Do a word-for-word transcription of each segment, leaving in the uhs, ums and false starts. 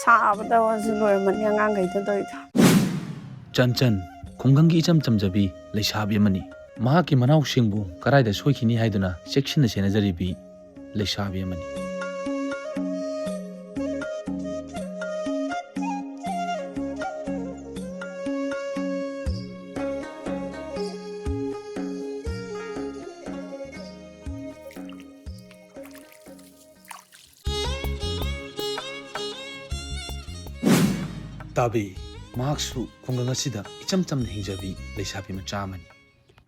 ꯁꯥꯕꯗ ꯋꯥꯁꯨ ꯂꯣꯏꯔꯝꯃꯅꯤ ꯑꯉꯥꯡꯈꯩꯗꯣ ꯇꯧꯔꯤꯗꯣ꯫ ꯆꯟꯆꯟ, ꯈꯨꯡꯒꯪꯒꯤ ꯏꯆꯝ ꯆꯝꯖꯕꯤ ꯂꯩꯁꯥꯕꯤ ꯑꯃꯅꯤ꯫ ꯃꯍꯥꯛꯀꯤ ꯃꯅꯥꯎꯁꯤꯡꯕꯨ ꯀꯗꯥꯏꯗ ꯁꯣꯏꯈꯤꯅꯤ ꯍꯥꯏꯗꯨꯅ ꯆꯦꯛꯁꯤꯟꯅ ꯁꯦꯟꯅꯖꯔꯤꯕꯤ ꯂꯩꯁꯥꯕꯤ ꯑꯃꯅꯤ꯫ ꯇꯥꯕꯤ, ꯃꯍꯥꯛꯁꯨ ꯈꯨꯡꯒꯪ ꯑꯁꯤꯗ ꯏꯆꯝ ꯆꯝꯅ ꯍꯤꯡꯖꯕꯤ ꯂꯩꯁꯥꯕꯤ ꯃꯆꯥ ꯑꯃꯅꯤ꯫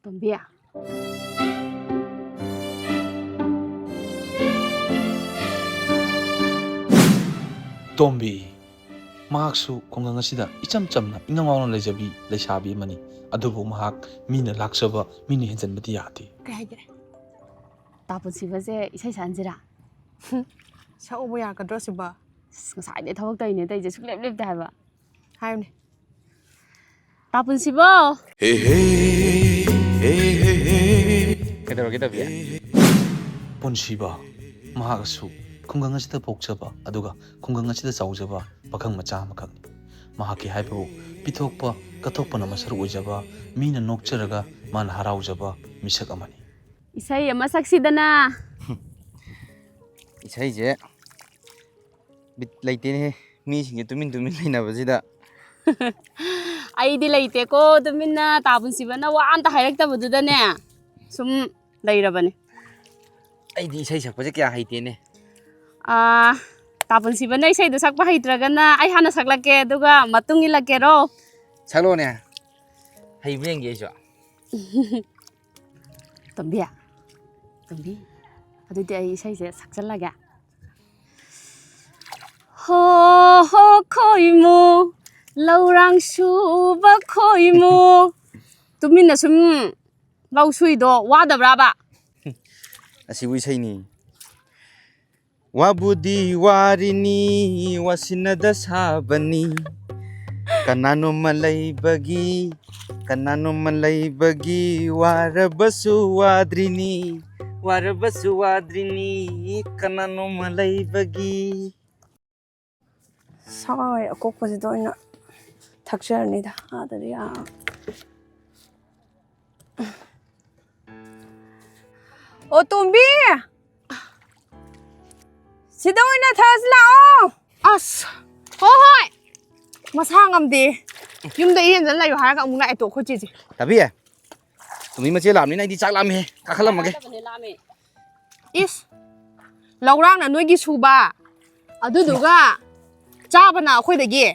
ꯇꯣꯝꯕꯤ꯫ ꯇꯣꯝꯕꯤ꯫ ꯃꯍꯥꯛꯁꯨ ꯈꯨꯡꯒꯪ ꯑꯁꯤꯗ ꯏꯆꯝ ꯆꯝꯅ ꯏꯉꯥꯎ ꯉꯥꯎꯅ ꯂꯩꯖꯕꯤ ꯂꯩꯁꯥꯕꯤ ꯑꯃꯅꯤ꯫ ꯑꯗꯨꯕꯨ ꯃꯍꯥꯛ ꯃꯤꯅ ꯂꯥꯛꯆꯕ, ꯃꯤꯅ ꯍꯦꯟꯖꯟꯕꯗꯤ ꯌꯥꯗꯦ꯫ ꯀꯩ ꯍꯥꯏꯒꯦ? ꯇꯥ ꯄꯨꯟꯁꯤꯕꯁꯦ ꯏꯁꯩ ꯁꯛꯍꯟꯁꯤꯔꯥ? ꯁꯛꯎꯕ ꯌꯥꯒꯗ꯭ꯔꯣ ꯁꯤꯕꯣ? ꯑꯁ, ꯉꯁꯥꯏꯗꯩ ꯊꯕꯛ ꯇꯧꯔꯤꯅꯦ ꯇꯧꯔꯤꯁꯦ, ꯁꯨꯡꯂꯦꯞ ꯂꯦꯞꯇꯦ ꯍꯥꯏꯕ꯫ ꯍꯥꯏꯌꯨꯅꯦ꯫ ꯇꯥ ꯄꯨꯟꯁꯤꯕꯣ! ꯍꯦ ꯍꯦ, ꯍꯦ ꯍꯦ ꯍꯦ꯫ ꯀꯩꯗꯧꯔꯒꯦ, ꯇꯕꯤ? ꯄꯨꯟꯁꯤꯕ, ꯃꯍꯥꯛ ꯑꯁꯨ ꯈꯨꯡꯒꯪ ꯑꯁꯤꯗ ꯄꯣꯛꯆꯕ, ꯑꯗꯨꯒ ꯈꯨꯡꯒꯪ ꯑꯁꯤꯗ ꯆꯥꯎꯖꯕ ꯄꯥꯈꯪ ꯃꯆꯥ ꯑꯃꯈꯛꯅꯤ꯫ ꯃꯍꯥꯛꯀꯤ ꯍꯥꯏꯕꯕꯨ ꯄꯤꯊꯣꯛꯄ, ꯀꯠꯊꯣꯛꯄꯅ ꯃꯁꯔꯨꯛ ꯑꯣꯏꯖꯕ, ꯃꯤꯅ ꯅꯣꯛꯆꯔꯒ ꯃꯥꯅ ꯍꯔꯥꯎꯖꯕ ꯃꯤꯁꯛ ꯑꯃꯅꯤ꯫ ꯏꯁꯩ ꯑꯃ ꯁꯛꯁꯤꯗꯅ꯫ ꯏꯁꯩꯁꯦ ꯕꯤꯠ ꯂꯩꯇꯦꯅꯦꯍꯦ, ꯃꯤꯁꯤꯡꯁꯦ ꯇꯨꯃꯤꯟ ꯇꯨꯃꯤꯟ ꯂꯩꯅꯕꯁꯤꯗ꯫ ꯑꯩꯗꯤ ꯂꯩꯇꯦꯀꯣ, ꯇꯨꯃꯤꯟꯅ ꯇꯥ ꯄꯨꯟꯁꯤꯕꯅ ꯋꯥ ꯑꯝꯇ ꯍꯥꯏꯔꯛꯇꯕꯗꯨꯗꯅꯦ ꯁꯨꯝ ꯂꯩꯔꯕꯅꯦ꯫ ꯑꯩꯗꯤ ꯏꯁꯩ ꯁꯛꯄꯁꯦ ꯀꯌꯥ ꯍꯩꯇꯦꯅꯦ꯫ ꯑꯥ, ꯇꯥ ꯄꯨꯟꯁꯤꯕꯅ ꯏꯁꯩꯗꯣ ꯁꯛꯄ ꯍꯩꯇ꯭ꯔꯒꯅ ꯑꯩ ꯍꯥꯟꯅ ꯁꯛꯂꯛꯀꯦ, ꯑꯗꯨꯒ ꯃꯇꯨꯡ ꯏꯜꯂꯛꯀꯦꯔꯣ? ꯁꯛꯂꯣꯅꯦ, ꯍꯩꯕ꯭ꯔꯥ ꯌꯦꯡꯒꯦ ꯑꯩꯁꯨ꯫ ꯇꯣꯝꯕꯤ, ꯇꯣꯝꯕꯤ, ꯑꯗꯨꯗꯤ ꯑꯩ ꯏꯁꯩꯁꯦ ꯁꯛꯆꯜꯂꯒꯦ꯫ ꯍꯣ ꯍꯣ ꯈꯣꯏꯃꯨ, ꯂꯧꯔꯥꯡ ꯁꯨꯕ ꯈꯣꯏꯃꯨ꯫ ꯇꯨꯃꯤꯟꯅ ꯁꯨꯝ ꯂꯧ ꯁꯨꯏꯗꯣ ꯋꯥꯗꯕ꯭ꯔꯥꯕ? ꯑꯁꯤꯕꯨ ꯏꯁꯩꯅꯤ꯫ ꯋꯥꯕꯨꯗꯤ ꯋꯥꯔꯤꯅꯤ, ꯋꯥꯁꯤꯟꯅꯗ ꯁꯥꯕꯅꯤ꯫ ꯀꯅꯥꯅꯣꯃ ꯂꯩꯕꯒꯤ, ꯀꯅꯥꯅꯣꯃ ꯂꯩꯕꯒꯤ, ꯋꯥꯔꯕꯁꯨ ꯋꯥꯗ꯭ꯔꯤꯅꯤ, ꯋꯥꯔꯕꯁꯨ ꯋꯥꯗ꯭ꯔꯤꯅꯤ, ꯀꯅꯥꯅꯣꯃ ꯂꯩꯕꯒꯤ꯫ ꯁꯥ ꯑꯀꯣꯛꯄꯁꯤꯗ ꯑꯣꯏꯅ ꯊꯛꯆꯔꯅꯤꯗ, ꯑꯥꯗꯗꯤ ꯑꯥ꯫ ꯑꯣ, ꯇꯣꯝꯕꯤ! ꯁꯤꯗ ꯑꯣꯏꯅ ꯊꯛꯑꯁꯤ ꯂꯥꯛꯑꯣ꯫ ꯑꯁ, ꯍꯣ ꯍꯣꯏ꯫ ꯃꯁꯥ ꯉꯝꯗꯦ꯫ ꯌꯨꯝꯗ ꯏꯔꯦꯟꯖꯅ ꯂꯩꯌꯨ ꯍꯥꯏꯔꯒ ꯑꯃꯨꯛ ꯂꯥꯛꯑꯦ ꯇꯣ ꯑꯩꯈꯣꯏ ꯆꯦꯁꯦ꯫ ꯇꯥꯕꯤ, ꯇꯣꯝꯕꯤ ꯃꯆꯦ ꯂꯥꯛꯑꯕꯅꯤꯅ ꯑꯩꯗꯤ ꯆꯥꯛ ꯂꯥꯝꯃꯦ꯫ ꯀꯥꯈꯠꯂꯝꯃꯒꯦ꯫ ꯏꯁ, ꯂꯧꯔꯥꯡꯅ ꯅꯣꯏꯒꯤ ꯁꯨꯕ, ꯑꯗꯨꯗꯨꯒ ꯆꯥꯕꯅ ꯑꯩꯈꯣꯏꯗꯒꯤ꯫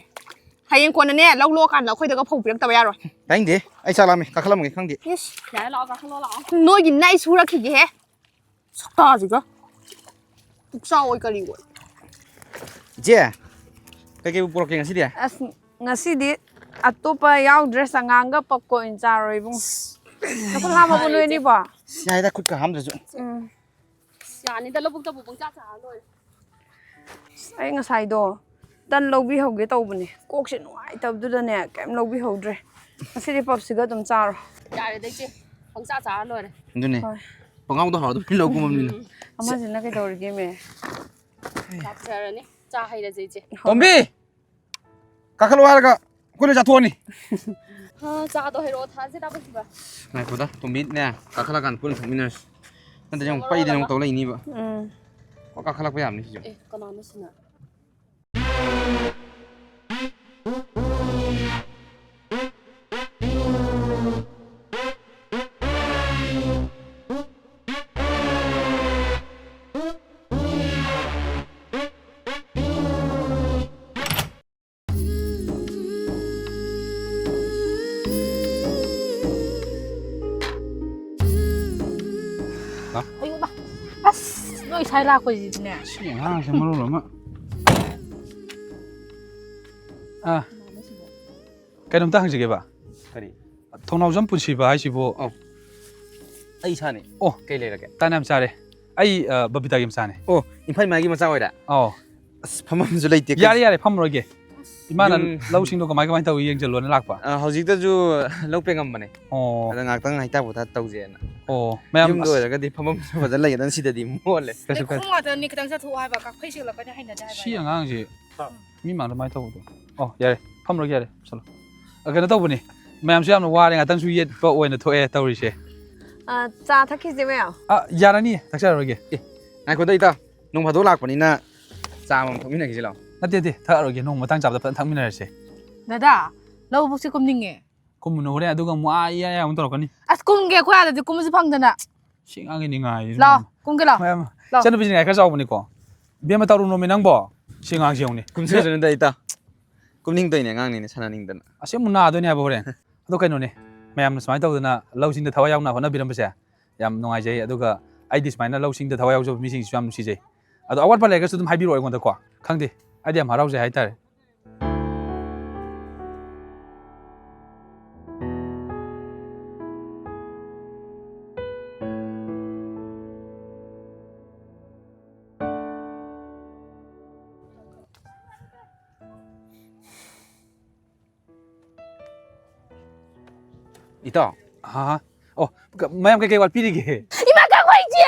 ꯍꯌꯦꯡ ꯀꯣꯟꯅꯅꯦ, ꯂꯧ ꯂꯣꯛꯑꯀꯥꯟꯗ ꯑꯩꯈꯣꯏꯗꯒ ꯐꯧ ꯄꯤꯔꯛꯇꯕ ꯌꯥꯔꯣꯏ꯫ ꯇꯥꯅꯤꯡꯗꯦ, ꯑꯩ ꯆꯥꯛ ꯂꯥꯝꯃꯦ, ꯀꯥꯈꯠꯂꯝꯃꯒꯦ ꯈꯪꯗꯦ꯫ ꯏꯁ, ꯌꯥꯔꯦ, ꯂꯥꯛꯑꯣ, ꯀꯥꯈꯠꯂꯣ, ꯂꯥꯛꯑꯣ꯫ ꯅꯣꯏꯒꯤ ꯅ ꯑꯩ ꯁꯨꯔꯛꯈꯤꯒꯦꯍꯦ꯫ ꯁꯛꯇꯥꯁꯤꯒ꯫ ꯄꯨꯛꯆꯥꯎ ꯑꯣꯏ ꯀꯔꯤ ꯑꯣꯏ꯫ ꯏꯆꯦ, ꯀꯩꯀꯩꯕꯨ ꯄꯨꯔꯛꯀꯦ ꯉꯁꯤꯗꯤ? ꯑꯁ, ꯉꯁꯤꯗꯤ ꯑꯇꯣꯞꯄ ꯌꯥꯎꯗ꯭ꯔꯦ, ꯆꯉꯥꯡꯒ ꯄꯞꯀ ꯑꯣꯏꯅ ꯆꯥꯔꯣ ꯏꯕꯨꯡ꯫ ꯅꯈꯨꯠ ꯍꯥꯝꯃꯕꯣ ꯅꯣꯏ ꯑꯅꯤꯕꯣ? ꯌꯥꯏꯗ, ꯈꯨꯠꯀ ꯍꯥꯝꯗ꯭ꯔꯁꯨ꯫ ꯎꯝ꯫ ꯑꯁ, ꯌꯥꯅꯤꯗ, ꯂꯧꯕꯨꯛꯇꯕꯨ ꯄꯪꯆꯥ ꯆꯥꯔ ꯂꯣꯏꯔꯦ꯫ ꯑꯁ, ꯑꯩ ꯉꯁꯥꯏꯗꯣ ꯇꯟ ꯂꯧꯕꯤꯍꯧꯒꯦ ꯇꯧꯕꯅꯦ, ꯀꯣꯛꯁꯦ ꯅꯨꯡꯉꯥꯏꯇꯕꯗꯨꯗꯅꯦ ꯀꯩꯝ ꯂꯧꯕꯤꯍꯧꯗ꯭ꯔꯦ꯫ ꯉꯁꯤꯗꯤ ꯄꯞꯁꯤꯒ ꯑꯗꯨꯝ ꯆꯥꯔꯣ꯫ ꯌꯥꯔꯦꯗ ꯏꯆꯦ, ꯄꯪꯆꯥ ꯆꯥꯔ ꯂꯣꯏꯔꯦ꯫ ꯑꯗꯨꯅꯦ꯫ ꯍꯣꯏ꯫ ꯄꯪꯍꯥꯎꯗ ꯍꯥꯎꯔꯗꯕꯅꯤ ꯂꯧ ꯀꯨꯝꯃꯕꯅꯤꯅ꯫ ꯎꯝ꯫ ꯑꯃꯁꯤꯅ ꯀꯩꯗꯧꯔꯤꯒꯦ ꯃꯦ? ꯂꯥꯛꯆꯔꯅꯤ, ꯆꯥ ꯍꯩꯔꯁꯦ ꯏꯆꯦ꯫ ꯍꯣꯏ꯫ ꯇꯣꯝꯕꯤ! ꯀꯥꯈꯠꯂꯣ ꯍꯥꯏꯔꯒ ꯑꯩꯈꯣꯏꯅ ꯆꯥꯊꯣꯛꯑꯅꯤ꯫ ꯍꯥ, ꯆꯥꯗꯣ ꯍꯩꯔꯛꯑꯣ, ꯊꯥꯁꯦ ꯇꯥꯕ ꯁꯤꯕ꯫ ꯉꯥꯏꯈꯣꯗ, ꯇꯣꯝꯕꯤꯅꯦ, ꯀꯥꯈꯠꯂꯀꯥꯟꯗ ꯄꯨꯟꯅ ꯊꯛꯃꯤꯟꯅꯔꯁꯤ꯫ ꯅꯠꯇ꯭ꯔꯗꯤ ꯑꯃꯨꯛ ꯄꯩꯗꯅ ꯑꯃꯨꯛ ꯇꯧ ꯂꯩꯅꯤꯕ꯫ ꯎꯝ꯫ ꯀꯣ ꯀꯥꯈꯠꯂꯛꯄ ꯌꯥꯕꯅꯤ ꯁꯤꯁꯨ꯫ ꯑꯦ, ꯀꯅꯥꯅꯣ ꯁꯤꯅ? ꯍꯥ? ꯑꯌꯣ, ꯃꯥ꯫ ꯑꯁ, ꯅꯣꯏ ꯁ꯭ꯋꯥꯏ ꯂꯥꯛꯄꯁꯤꯗꯤꯅꯦ꯫ ꯁꯤ ꯑꯉꯥꯡꯁꯦ ꯃꯔꯣꯜ ꯑꯃ꯫ ꯑꯥ꯫ ꯀꯩꯅꯣꯝꯇ ꯍꯪꯖꯒꯦꯕ꯫ ꯀꯔꯤ? ꯊꯣꯡꯅꯥꯎꯖꯝ ꯄꯨꯟꯁꯤꯕ ꯍꯥꯏꯁꯤꯕꯨ? ꯑꯧ꯫ ꯑꯩ ꯏꯁꯥꯅꯦ꯫ ꯑꯣ꯫ ꯀꯩ ꯂꯩꯔꯒꯦ? ꯇꯥꯟ ꯌꯥꯝ ꯆꯥꯔꯦ꯫ ꯑꯩ, ꯑ, ꯕꯕꯤꯇꯥꯒꯤ ꯃꯆꯥꯅꯦ꯫ ꯑꯣ, ꯏꯝꯐꯥꯜ ꯏꯃꯥꯒꯤ ꯃꯆꯥ ꯑꯣꯏꯔꯦ? ꯑꯧ꯫ ꯑꯁ, ꯐꯝꯐꯝꯁꯨ ꯂꯩꯇꯦ꯫ ꯌꯥꯔꯦ, ꯌꯥꯔꯦ, ꯐꯝꯃꯔꯣꯏꯒꯦ꯫ ꯏꯃꯥꯅ ꯌꯨꯝ ꯂꯧꯁꯤꯡꯗꯣ ꯀꯃꯥꯏ, ꯀꯃꯥꯏꯅ ꯇꯧꯏ ꯌꯦꯡꯁꯤꯜꯂꯣꯅ ꯂꯥꯛꯄ꯫ ꯑ, ꯍꯧꯖꯤꯛꯇꯁꯨ ꯂꯧ ꯄꯦꯡꯉꯝꯕꯅꯦ꯫ ꯑꯣ꯫ ꯑꯗ ꯉꯥꯛꯇꯪ ꯍꯩꯊꯥ ꯄꯣꯊꯥ ꯇꯧꯁꯦꯅ꯫ ꯑꯣ, ꯃꯌꯥꯝ ꯌꯨꯝꯗ ꯑꯁ ꯑꯣꯏꯔꯒꯗꯤ ꯐꯝꯐꯝꯁꯨ ꯐꯖꯅ ꯂꯩꯒꯗꯕꯅꯤ, ꯁꯤꯗꯗꯤ ꯃꯣꯠꯂꯦ꯫ ꯀꯩꯁꯨ ꯀꯥꯏꯗꯦ꯫ ꯂꯩꯈꯣꯝ ꯉꯥꯛꯇꯅꯤ, ꯈꯤꯇꯪ ꯆꯠꯊꯣꯛꯑꯣ ꯍꯥꯏꯕ, ꯀꯥꯐꯩ ꯆꯦꯜꯂꯛꯀꯅꯤ, ꯍꯩꯅꯗꯦ ꯍꯥꯏꯕ ꯁꯤ ꯑꯩ꯫ ꯑꯉꯥꯡꯁꯤ꯫ ꯍꯥ? ꯃꯤ ꯃꯥꯡꯗ ꯀꯃꯥꯏꯅ ꯇꯧꯕꯗꯣ? ꯑꯣ, ꯌꯥꯔꯦ, ꯐꯝꯔꯣꯏꯒꯦ, ꯌꯥꯔꯦ, ꯆꯠꯂꯣ꯫ ꯑ, ꯀꯩꯅꯣ ꯇꯧꯕꯅꯤ, ꯃꯌꯥꯝꯁꯨ ꯌꯥꯝꯅ ꯋꯥꯔꯦ, ꯉꯥꯛꯇꯪꯁꯨ ꯌꯦꯠꯄ ꯑꯣꯏꯅ ꯊꯣꯛꯑꯦ ꯇꯧꯔꯤꯁꯦ꯫ ꯑ, ꯆꯥ ꯊꯛꯈꯤꯁꯦ ꯃꯌꯥꯝ꯫ ꯑ, ꯌꯥꯔꯅꯤ, ꯊꯛꯆꯔꯔꯣꯏꯒꯦ꯫ ꯑꯦ, ꯉꯥꯏꯈꯣꯗ ꯏꯇꯥꯎ, ꯅꯣꯡ ꯐꯥꯗꯣꯛ ꯂꯥꯛꯄꯅꯤꯅ ꯆꯥ ꯑꯃꯃꯝ ꯊꯛꯃꯤꯟꯅꯈꯤꯁꯤ ꯂꯥꯛꯑꯣ꯫ ꯅꯠꯇꯦ, ꯅꯠꯇꯦ, ꯊꯛꯑꯔꯣꯏꯒꯦ, ꯅꯣꯡ ꯃꯇꯥꯡ ꯆꯥꯕꯗ ꯐꯖꯅ ꯊꯛꯃꯤꯟꯅꯔꯁꯦ꯫ ꯗꯗꯥ, ꯂꯧꯕꯨꯛꯁꯦ ꯀꯨꯝꯅꯤꯡꯉꯦ꯫ ꯀꯨꯝꯃꯨꯅꯨ, ꯍꯣꯔꯦꯟ ꯑꯗꯨꯒ ꯑꯃꯨꯛ ꯑꯥ ꯏꯌꯥ ꯏꯌꯥ ꯑꯃꯨꯛ ꯇꯧꯔꯛꯀꯅꯤ꯫ ꯑꯁ, ꯀꯨꯝꯒꯦ, ꯑꯩꯈꯣꯏ ꯑꯥꯗꯗꯤ ꯀꯨꯝꯕꯁꯨ ꯐꯪꯗꯅ꯫ ꯁꯤ ꯑꯉꯥꯡꯒꯤ ꯅꯤꯡꯉꯥꯏꯁꯤꯅ ꯂꯥꯛꯑꯣ, ꯃꯔꯣꯜ ꯑꯃ꯫ ꯀꯨꯝꯒꯦ ꯂꯥꯛꯑꯣ꯫ ꯃꯌꯥꯝ, ꯂꯥꯛꯑꯣ꯫ ꯏꯆꯟꯅꯨꯄꯤꯁꯤ ꯅꯤꯡꯉꯥꯏ ꯈꯔ ꯆꯥꯎꯕꯅꯤꯀꯣ꯫ ꯏꯕꯦꯝꯃ, ꯇꯧꯔꯨꯅꯣꯃꯤ ꯅꯪꯕꯣ꯫ ꯁꯤ ꯑꯉꯥꯡꯁꯤ ꯌꯦꯡꯉꯨꯅꯦ꯫ ꯀꯨꯝꯖꯔꯨꯅꯨꯗ ꯏꯇꯥꯎ꯫ ꯀꯨꯝꯅꯤꯡꯗꯣꯏꯅꯦ ꯑꯉꯥꯡꯅꯤꯅꯦ, ꯁꯥꯟꯅꯅꯤꯡꯗꯅ꯫ ꯑꯁꯤ ꯑꯃꯨꯛ ꯅꯥꯗꯣꯏꯅꯦ ꯍꯥꯏꯕ ꯍꯣꯔꯦꯟ꯫ ꯑꯗꯣ ꯀꯩꯅꯣꯅꯦ, ꯃꯌꯥꯝꯅ ꯁꯨꯃꯥꯏꯅ ꯇꯧꯗꯅ ꯂꯧꯁꯤꯡꯗ ꯊꯋꯥꯏ ꯌꯥꯎꯅ ꯍꯣꯠꯅꯕꯤꯔꯝꯕꯁꯦ ꯌꯥꯝ ꯅꯨꯡꯉꯥꯏꯖꯩ꯫ ꯑꯗꯨꯒ ꯑꯩꯗꯤ ꯁꯨꯃꯥꯏꯅ ꯂꯧꯁꯤꯡꯗ ꯊꯋꯥꯏ ꯌꯥꯎꯖꯕ ꯃꯤꯁꯤꯡꯁꯤꯁꯨ ꯌꯥꯝ ꯅꯨꯡꯁꯤꯖꯩ꯫ ꯑꯗꯣ ꯑꯋꯥꯠꯄ ꯂꯩꯔꯒꯁꯨ ꯑꯗꯨꯝ ꯍꯥꯏꯕꯤꯔꯛꯑꯣ ꯑꯩꯉꯣꯟꯗꯀꯣ꯫ ꯈꯪꯗꯦ, ꯑꯩꯗꯤ ꯌꯥꯝ ꯍꯔꯥꯎꯖꯩ ꯍꯥꯏꯇꯥꯔꯦ꯫ ꯏꯇꯥꯎ꯫ ꯍꯥ? ꯑꯣ, ꯀ-, ꯃꯌꯥꯝ ꯀꯩꯀꯩ ꯋꯥꯠꯄꯤꯔꯤꯒꯦ? ꯏꯃꯥ, ꯀꯛꯐꯩ ꯆꯦ!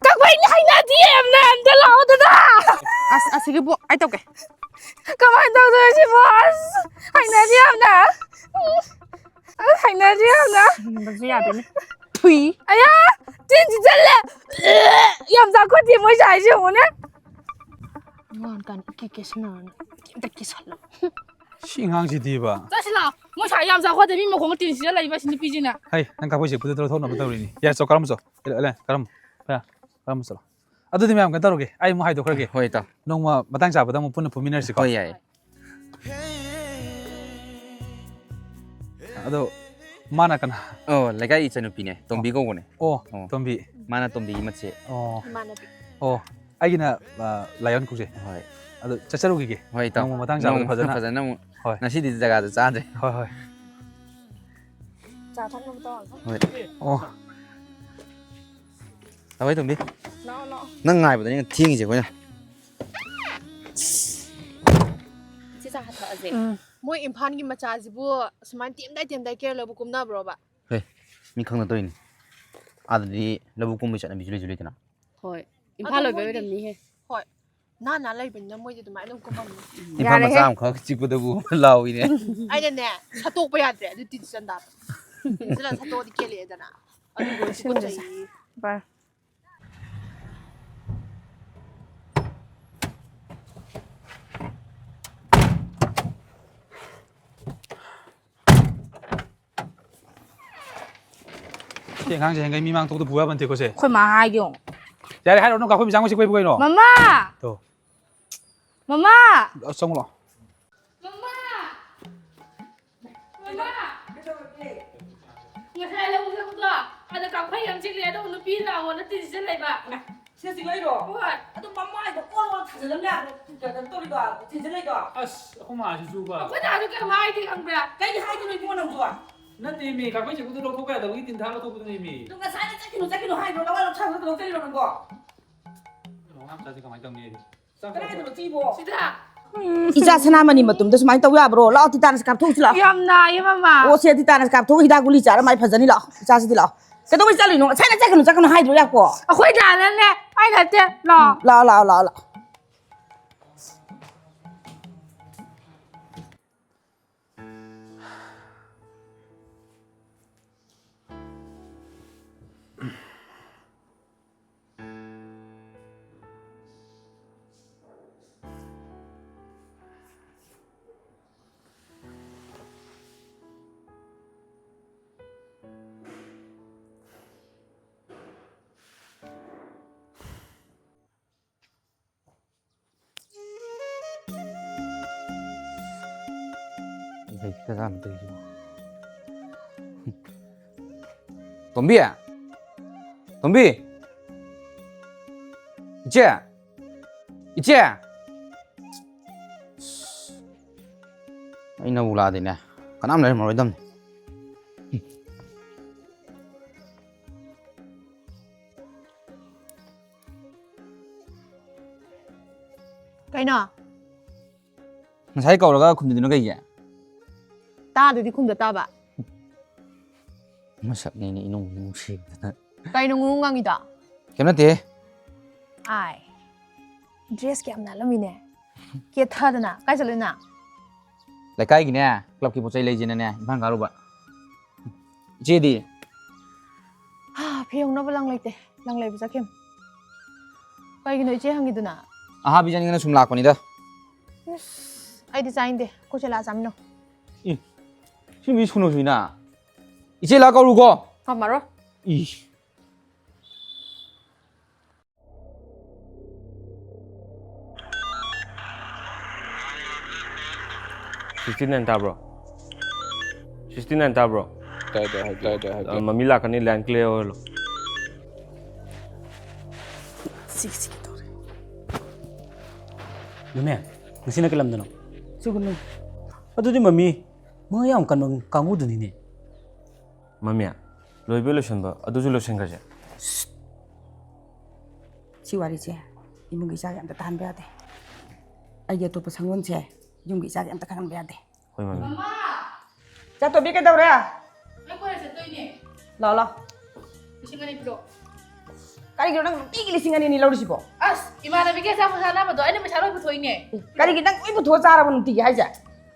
ꯀꯛꯐꯩꯅꯦ, ꯍꯩꯅꯗꯦ ꯌꯥꯝꯅ, ꯑꯝꯇ ꯂꯥꯛꯑꯣ ꯗꯗꯥ꯫ ꯑꯁ, ꯑꯁꯤꯒꯤꯕꯨ ꯑꯩ ꯇꯧꯒꯦ꯫ ꯀꯃꯥꯏꯅ ꯇꯧꯗꯣꯏꯅꯣ ꯁꯤꯕꯣ? ꯑꯁ, ꯍꯩꯅꯗꯦ ꯌꯥꯝꯅ꯫ ꯑꯁ, ꯍꯩꯅꯗꯦ ꯌꯥꯝꯅ꯫ ꯁꯤꯒꯨꯝꯕꯁꯨ ꯌꯥꯗꯦꯅꯦ꯫ ꯊꯨꯏ꯫ ꯑꯌꯥ! ꯇꯤꯟ ꯆꯤꯛꯆꯜꯂꯦ! ꯌꯥꯝ ꯆꯥꯎꯈꯠꯇꯦ ꯃꯣꯏ ꯁꯥꯏꯁꯦ ꯌꯦꯡꯉꯨꯅꯦ꯫ ꯑꯉꯥꯡ ꯀꯥꯟ ꯏꯀꯦ ꯀꯦꯁꯟꯅꯔꯅꯤ꯫ ꯀꯦꯝꯇ ꯀꯦꯁꯜꯂꯣ꯫ ꯁꯤ ꯑꯉꯥꯡꯁꯤꯗꯤꯕ꯫ ꯆꯠꯁꯤ ꯂꯥꯛꯑꯣ꯫ ꯃꯣꯏ ꯁꯥꯏ ꯌꯥꯝ ꯆꯥꯎꯈꯠꯇꯦ, ꯃꯤ ꯃꯈꯣꯡ ꯇꯤꯟ ꯁꯤꯠꯆꯜꯂꯦ ꯂꯩꯕ ꯁꯤ ꯅꯨꯄꯤꯁꯤꯅ꯫ ꯍꯩ, ꯅꯪ ꯀꯛꯐꯩ ꯆꯤꯛꯄꯗꯨ ꯇꯧꯊꯣꯛꯅꯕ ꯇꯧꯔꯤꯅꯤ꯫ ꯌꯥꯔꯦ, ꯆꯣ, ꯀꯔꯝꯕ ꯆꯣ? ꯏꯂ-, ꯏꯂ-, ꯀꯔꯝꯕ? ꯀꯔꯝꯕ ꯆꯠꯂꯣ? ꯑꯗꯨꯗꯤ ꯃꯌꯥꯝ ꯀꯩꯅꯣ ꯇꯧꯔꯒꯦ, ꯑꯩ ꯑꯃꯨꯛ ꯍꯥꯏꯗꯣꯛꯈ꯭ꯔꯒꯦ꯫ ꯍꯣꯏ, ꯏꯇꯥꯎ꯫ ꯅꯣꯡꯃ ꯃꯇꯥꯡ ꯆꯥꯕꯗ ꯑꯃꯨꯛ ꯄꯨꯟꯅ ꯐꯨꯃꯤꯟꯅꯔꯁꯤꯀꯣ꯫ ꯍꯣꯏ, ꯌꯥꯏꯌꯦ꯫ ꯑꯗꯣ ꯃꯥꯅ ꯀꯅꯥ? ꯑꯣ, ꯂꯩꯀꯥꯏ ꯏꯆꯟꯅꯨꯄꯤꯅꯦ, ꯇꯣꯝꯕꯤ ꯀꯧꯕꯅꯦ꯫ ꯑꯣ, ꯑꯣ꯫ ꯇꯣꯝꯕꯤ꯫ ꯃꯥꯅ ꯇꯣꯝꯕꯤꯒꯤ ꯃꯆꯦ꯫ ꯑꯣ꯫ ꯏꯃꯥꯟꯅꯕꯤ꯫ ꯑꯣ, ꯑꯩꯒꯤꯅ, ꯑ, ꯂꯥꯏꯌꯣꯟ ꯀꯧꯖꯩ꯫ ꯍꯣꯏ꯫ ꯑꯗꯨ ꯆꯠꯆꯔꯨꯈꯤꯒꯦ꯫ ꯍꯣꯏ, ꯏꯇꯥꯎ꯫ ꯅꯣꯡꯃ ꯃꯇꯥꯡ ꯆꯥꯕꯗ ꯅꯣꯡꯃ ꯐꯖꯅ꯫ ꯐꯖꯅ ꯑꯃꯨꯛ꯫ ꯍꯣꯏ꯫ ꯉꯁꯤꯗꯤ ꯖꯒꯥꯗ ꯆꯥꯗ꯭ꯔꯦ꯫ ꯍꯣꯏ, ꯍꯣꯏ꯫ ꯆꯥ ꯊꯛꯅꯕ ꯇꯧꯔꯒ꯫ ꯍꯣꯏ꯫ ꯑꯣ꯫ ꯂꯥꯛꯑꯣꯍꯦ, ꯇꯣꯝꯕꯤ꯫ ꯂꯥꯛꯑꯣ, ꯂꯥꯛꯑꯣ꯫ ꯅꯪ ꯉꯥꯏꯕꯗꯅꯦ ꯑꯩꯅ ꯊꯦꯡꯉꯤꯁꯦ ꯑꯩꯈꯣꯏꯅ꯫ ꯏꯆꯦ, ꯆꯥ ꯊꯛꯑꯁꯦ꯫ ꯎꯝ꯫ ꯃꯣꯏ ꯏꯝꯐꯥꯜꯒꯤ ꯃꯆꯥꯁꯤꯕꯨ ꯁꯨꯃꯥꯏꯅ ꯇꯦꯝꯗꯥꯏ ꯇꯦꯝꯗꯥꯏ ꯀꯦꯔ ꯂꯧꯕ ꯀꯨꯝꯅꯕ꯭ꯔꯣꯕ? ꯍꯦ, ꯃꯤ ꯈꯪꯅ ꯇꯧꯔꯤꯅꯤ꯫ ꯑꯥꯗꯗꯤ ꯂꯧꯕꯨꯛ ꯀꯨꯝꯕꯩ ꯆꯠꯅꯕꯤꯁꯨ ꯂꯩꯁꯨ ꯂꯩꯇꯅ꯫ ꯍꯣꯏ꯫ ꯏꯝꯐꯥꯜ ꯑꯗꯣ ꯑꯣꯏꯕꯩ ꯃꯣꯏꯗꯤ ꯑꯣꯏꯔꯝꯅꯤꯍꯦ꯫ ꯍꯣꯏ꯫ ꯅꯥꯟ ꯅꯥꯟ ꯂꯩꯕꯅꯤꯅ ꯃꯣꯏꯗꯤ ꯑꯗꯨꯃꯥꯏꯅ ꯑꯗꯨꯝ ꯀꯨꯝꯃꯝꯅꯤ꯫ ꯏꯝꯐꯥꯜ ꯌꯥꯔꯦꯍꯦ꯫ ꯃꯆꯥ ꯑꯃꯈꯛ ꯆꯤꯛꯄꯗꯕꯨ ꯂꯥꯎꯏꯅꯦ꯫ ꯑꯩꯅꯅꯦ, ꯁꯠꯇꯣꯛꯄ ꯌꯥꯗ꯭ꯔꯦ꯫ ꯑꯗꯨ ꯇꯤꯟ ꯆꯟ ꯇꯥꯕ꯫ ꯇꯤꯟ ꯆꯜꯂ ꯁꯠꯇꯣꯛꯑꯗꯤ ꯀꯦꯜꯂꯛꯑꯦꯗꯅ꯫ ꯑꯗꯨ ꯂꯣꯏ ꯁꯦꯝꯖꯤꯜꯂꯁꯦ꯫ ꯇꯨꯀꯠꯆꯩꯌꯦ꯫ ꯕꯥꯏ꯫ ꯁꯤ ꯑꯉꯥꯡꯁꯦ ꯍꯌꯦꯡꯈꯩ ꯃꯤ ꯃꯥꯡ ꯊꯣꯛꯇ ꯐꯨ ꯌꯥꯕ ꯅꯠꯇꯦꯀꯣ ꯁꯦ꯫ ꯑꯩꯈꯣꯏ ꯃꯥ ꯍꯥꯏꯒꯦ ꯌꯦꯡꯉꯣ꯫ ꯌꯥꯔꯦ, ꯍꯥꯏꯔꯨꯔꯅꯨ, ꯑꯩꯈꯣꯏ ꯃꯤꯆꯥꯡ ꯁꯤꯛꯄꯩꯕꯨ ꯀꯩꯅꯣ? ꯃꯃꯥ! ꯇꯣ꯫ ꯃꯃꯥ! ꯑ, ꯆꯪꯉꯨ ꯂꯥꯎ꯫ ꯃꯃꯥ! ꯃꯃꯥ! ꯉꯁꯥꯏ ꯂꯧ ꯆꯠꯄꯗꯣ, ꯑꯗ ꯀꯥꯐꯩ ꯑꯃ ꯆꯤꯛꯂꯦ, ꯑꯗꯨꯒ ꯅꯨꯄꯤ ꯂꯥꯛꯑꯣꯅ ꯇꯤꯟꯁꯤꯜꯂꯛꯏꯕ꯫ ꯁꯤꯗ ꯆꯤꯛꯂꯛꯏꯔꯣ? ꯍꯣꯏ꯫ ꯑꯗꯨ ꯃꯃꯥꯏꯗꯣ ꯑꯣꯟ ꯑꯣꯟ ꯊꯥꯖꯤꯜꯂꯝ ꯌꯥꯗ꯭ꯔꯣ? ꯀꯩꯅꯣ ꯇꯧꯔꯤꯕ, ꯊꯤꯟꯖꯤꯜꯂꯛꯏꯗꯣ? ꯑꯁ, ꯑꯩꯈꯣꯏ ꯃꯥꯁꯨ ꯆꯨꯕ꯫ ꯑꯩꯈꯣꯏ ꯗꯥꯁꯨ ꯀꯩꯝ ꯍꯥꯏꯗꯦ ꯈꯪꯕ꯭ꯔꯥ? ꯀꯩꯒꯤ ꯍꯥꯏꯗꯣꯏꯅꯣ ꯏꯕꯨꯡꯉꯣ ꯅꯪꯁꯨ? ꯅꯠꯇꯦ ꯃꯤ, ꯀꯥꯐꯩ ꯆꯤꯛꯄꯗꯣ ꯂꯧꯊꯣꯛꯄ ꯌꯥꯗꯕꯒꯤ ꯇꯤꯟ ꯊꯥ ꯂꯧꯊꯣꯛꯄꯗꯨꯅꯦ ꯃꯤ꯫ ꯑꯗꯨ ꯉꯁꯥꯏꯅ ꯆꯠꯈꯤꯅꯨ, ꯆꯠꯈꯤꯅꯨ ꯍꯥꯏꯗ꯭ꯔꯣ? ꯂꯋꯥꯏ ꯂꯧꯁꯥꯕꯗ ꯀꯩꯗꯧ ꯆꯠꯂꯤꯅꯣ ꯅꯪꯕꯣ? ꯑꯉꯥꯡ ꯃꯆꯥꯁꯦ ꯀꯃꯥꯏꯅ ꯇꯧꯅꯤ ꯑꯩꯗꯤ? ꯆꯥꯛ ꯀꯗꯥꯏꯗꯅꯣ ꯆꯤꯛꯏꯕꯣ? ꯁꯤꯗ꯫ ꯏꯆꯥ ꯁꯅꯥꯃꯅꯤ ꯃꯇꯨꯝꯗ ꯁꯨꯃꯥꯏꯅ ꯇꯧ ꯌꯥꯕ꯭ꯔꯣ? ꯂꯥꯛꯑꯣ, ꯇꯤꯇꯥꯅꯁ ꯀꯥꯞꯊꯣꯛꯎꯁꯤ ꯂꯥꯛꯑꯣ꯫ ꯌꯥꯝ ꯅꯥꯏꯌꯦ ꯃꯃꯥ꯫ ꯑꯣ, ꯁꯦ ꯇꯤꯇꯥꯅꯁ ꯀꯥꯞꯊꯣꯛꯑꯒ ꯍꯤꯗꯥꯛ ꯒꯨꯂꯤ ꯆꯥꯔ ꯃꯥꯏ ꯐꯖꯅꯤ ꯂꯥꯛꯑꯣ꯫ ꯏꯆꯥꯁꯤꯗꯤ ꯂꯥꯛꯑꯣ꯫ ꯀꯩꯗꯧꯕꯩ ꯆꯠꯂꯤꯅꯣ? ꯉꯁꯥꯏꯅ ꯆꯠꯀꯅꯨ, ꯆꯠꯀꯅꯨ ꯍꯥꯏꯗ꯭ꯔꯣ ꯌꯥꯀꯣ? ꯑꯩꯈꯣꯏ ꯗꯥꯅꯅꯦ, ꯑꯩ ꯅꯠꯇꯦ, ꯂꯥꯛꯑꯣ꯫ ꯂꯥꯛꯑꯣ, ꯂꯥꯛꯑꯣ, ꯂꯥꯛꯑꯣ, ꯂꯥꯛꯑꯣ꯫ ꯇꯣꯝꯕꯤ! ꯇꯣꯝꯕꯤ! ꯏꯆꯦ! ꯏꯆꯦ! ꯑꯩꯅꯕꯨ ꯂꯥꯛꯑꯗꯤꯅꯦ, ꯀꯅꯥꯝ ꯂꯩꯔꯝꯃꯔꯣꯏꯗꯝꯅꯤ꯫ ꯀꯩꯅꯣ? ꯉꯁꯥꯏ ꯀꯧꯔꯒ ꯈꯨꯝꯗꯗꯨꯅ ꯀꯩꯒꯤ? ꯇꯥꯗꯨꯗꯤ ꯈꯨꯝꯗ ꯇꯥꯕ꯫ ꯃꯁꯛꯅꯦꯅꯦ ꯏꯅꯨꯡ ꯅꯨꯡꯁꯤꯕꯗꯅ꯫ ꯀꯩꯅꯣ ꯉꯨꯡꯉꯨ ꯉꯥꯡꯉꯤꯗꯣ? ꯀꯩꯝ ꯅꯠꯇꯦꯍꯦ꯫ ꯑꯥꯏ꯫ ꯗ꯭ꯔꯦꯁ ꯀꯌꯥꯝ ꯅꯥꯜꯂꯝꯃꯤꯅꯦ꯫ ꯀꯦꯊꯗꯅ꯫ ꯀꯥꯏ ꯆꯠꯂꯨꯏꯅ? ꯂꯩꯀꯥꯏꯒꯤꯅꯦ, ꯀ꯭ꯂꯕꯀꯤ ꯄꯣꯠ ꯆꯩ ꯂꯩꯁꯦꯅꯅꯦ ꯏꯝꯐꯥꯜ ꯀꯥꯔꯨꯕ꯫ ꯏꯆꯦꯗꯤ? ꯍꯥ, ꯐꯤ ꯍꯣꯡꯅꯕ ꯂꯪ ꯂꯩꯇꯦ꯫ ꯂꯪ ꯂꯩꯕ ꯆꯠꯈꯤꯕꯅꯤ꯫ ꯀꯩꯒꯤꯅꯣ ꯏꯆꯦ ꯍꯪꯉꯤꯗꯨꯅ? ꯑꯍꯥꯕꯤ ꯆꯥꯅꯤꯡꯗꯅ ꯁꯨꯝ ꯂꯥꯛꯄꯅꯤꯗ꯫ ꯏꯁ, ꯑꯩꯗꯤ ꯆꯥꯅꯤꯡꯗꯦ꯫ ꯑꯩꯈꯣꯏ ꯆꯦ ꯂꯥꯛꯑ ꯆꯥꯃꯤꯟꯅꯧ꯫ ꯏ, ꯁꯤ ꯃꯤ ꯁꯨꯅꯨ ꯁꯨꯏꯅ꯫ ꯏꯆꯦ ꯂꯥꯛ ꯀꯧꯔꯨꯀꯣ꯫ ꯉꯝꯃꯔꯣꯏ꯫ ꯏ꯫ ꯁꯤꯛꯁꯇꯤ ꯅꯥꯏꯟ ꯇꯥꯕ꯭ꯔꯣ? ꯁꯤꯛꯁꯇꯤ ꯅꯥꯏꯟ ꯇꯥꯕ꯭ꯔꯣ? ꯇꯥꯏ, ꯇꯥꯏ, ꯍꯥꯏꯕꯤꯌꯨ꯫ ꯇꯥꯏ, ꯇꯥꯏ, ꯍꯥꯏꯕꯤꯌꯨ꯫ ꯑ, ꯃꯃꯤ ꯂꯥꯛꯀꯅꯤ, line clear ꯑꯣꯏꯍꯜꯂꯣ꯫ ꯁꯤ, ꯁꯤ ꯇꯧꯔꯦ꯫ ꯅꯨꯃꯦ, ꯉꯁꯤꯅ ꯀꯩ ꯂꯝꯗꯅꯣ? ꯁꯨꯒꯨꯅꯨ꯫ ꯑꯗꯨꯗꯤ ꯃꯃꯤ, ꯃꯉꯥ ꯌꯥꯝ ꯀꯟꯕ ꯀꯥꯡꯕꯨꯗꯨꯅꯤꯅꯦ꯫ ꯃꯃꯤ, ꯂꯣꯏꯕ ꯂꯣꯏꯁꯟꯕ ꯑꯗꯨꯁꯨ ꯂꯣꯏꯁꯟꯈ꯭ꯔꯁꯦ꯫ ꯁꯤ ꯋꯥꯔꯤꯁꯦ ꯏꯃꯨꯡꯒꯤ ꯏꯆꯥꯒꯤ ꯑꯝꯇ ꯇꯥꯍꯟꯕ ꯌꯥꯗꯦ꯫ ꯑꯩꯒꯤ ꯑꯇꯣꯞꯄ ꯁꯪꯒꯣꯟꯁꯦ ꯌꯨꯝꯒꯤ ꯏꯆꯥꯒꯤ ꯑꯝꯇ ꯈꯪꯍꯟꯕ ꯌꯥꯗꯦ꯫ ꯍꯣꯏ, ꯃꯃꯤ꯫ ꯃꯃꯥ! ꯆꯥꯇꯣꯝꯕꯤ ꯀꯩꯗꯧꯔꯦ? ꯑꯩ ꯀꯣꯂꯦꯖ ꯆꯠꯇꯣꯏꯅꯦ꯫ ꯂꯥꯛꯑꯣ, ꯂꯥꯛꯑꯣ꯫ ꯂꯤꯁꯤꯡ ꯑꯅꯤ ꯄꯤꯔꯛꯑꯣ꯫ ꯀꯔꯤꯒꯤꯅꯣ ꯅꯪ ꯅꯨꯡꯇꯤꯒꯤ ꯂꯤꯁꯤꯡ ꯑꯅꯤ ꯑꯅꯤ ꯂꯧꯔꯤꯁꯤꯕꯣ? ꯑꯁ, ꯏꯃꯥꯟꯅꯕꯤꯒꯤ ꯑꯆꯥꯄꯣꯠ ꯆꯥꯅꯕꯗꯣ ꯑꯩꯅ ꯄꯩꯁꯥ ꯂꯣꯏ ꯄꯨꯊꯣꯛꯏꯅꯦ꯫ ꯀꯔꯤꯒꯤ ꯅꯪ ꯂꯣꯏ ꯄꯨꯊꯣꯛꯑ ꯆꯥꯔꯕ ꯅꯨꯡꯇꯤꯒꯤ ꯍꯥꯏꯁꯦ?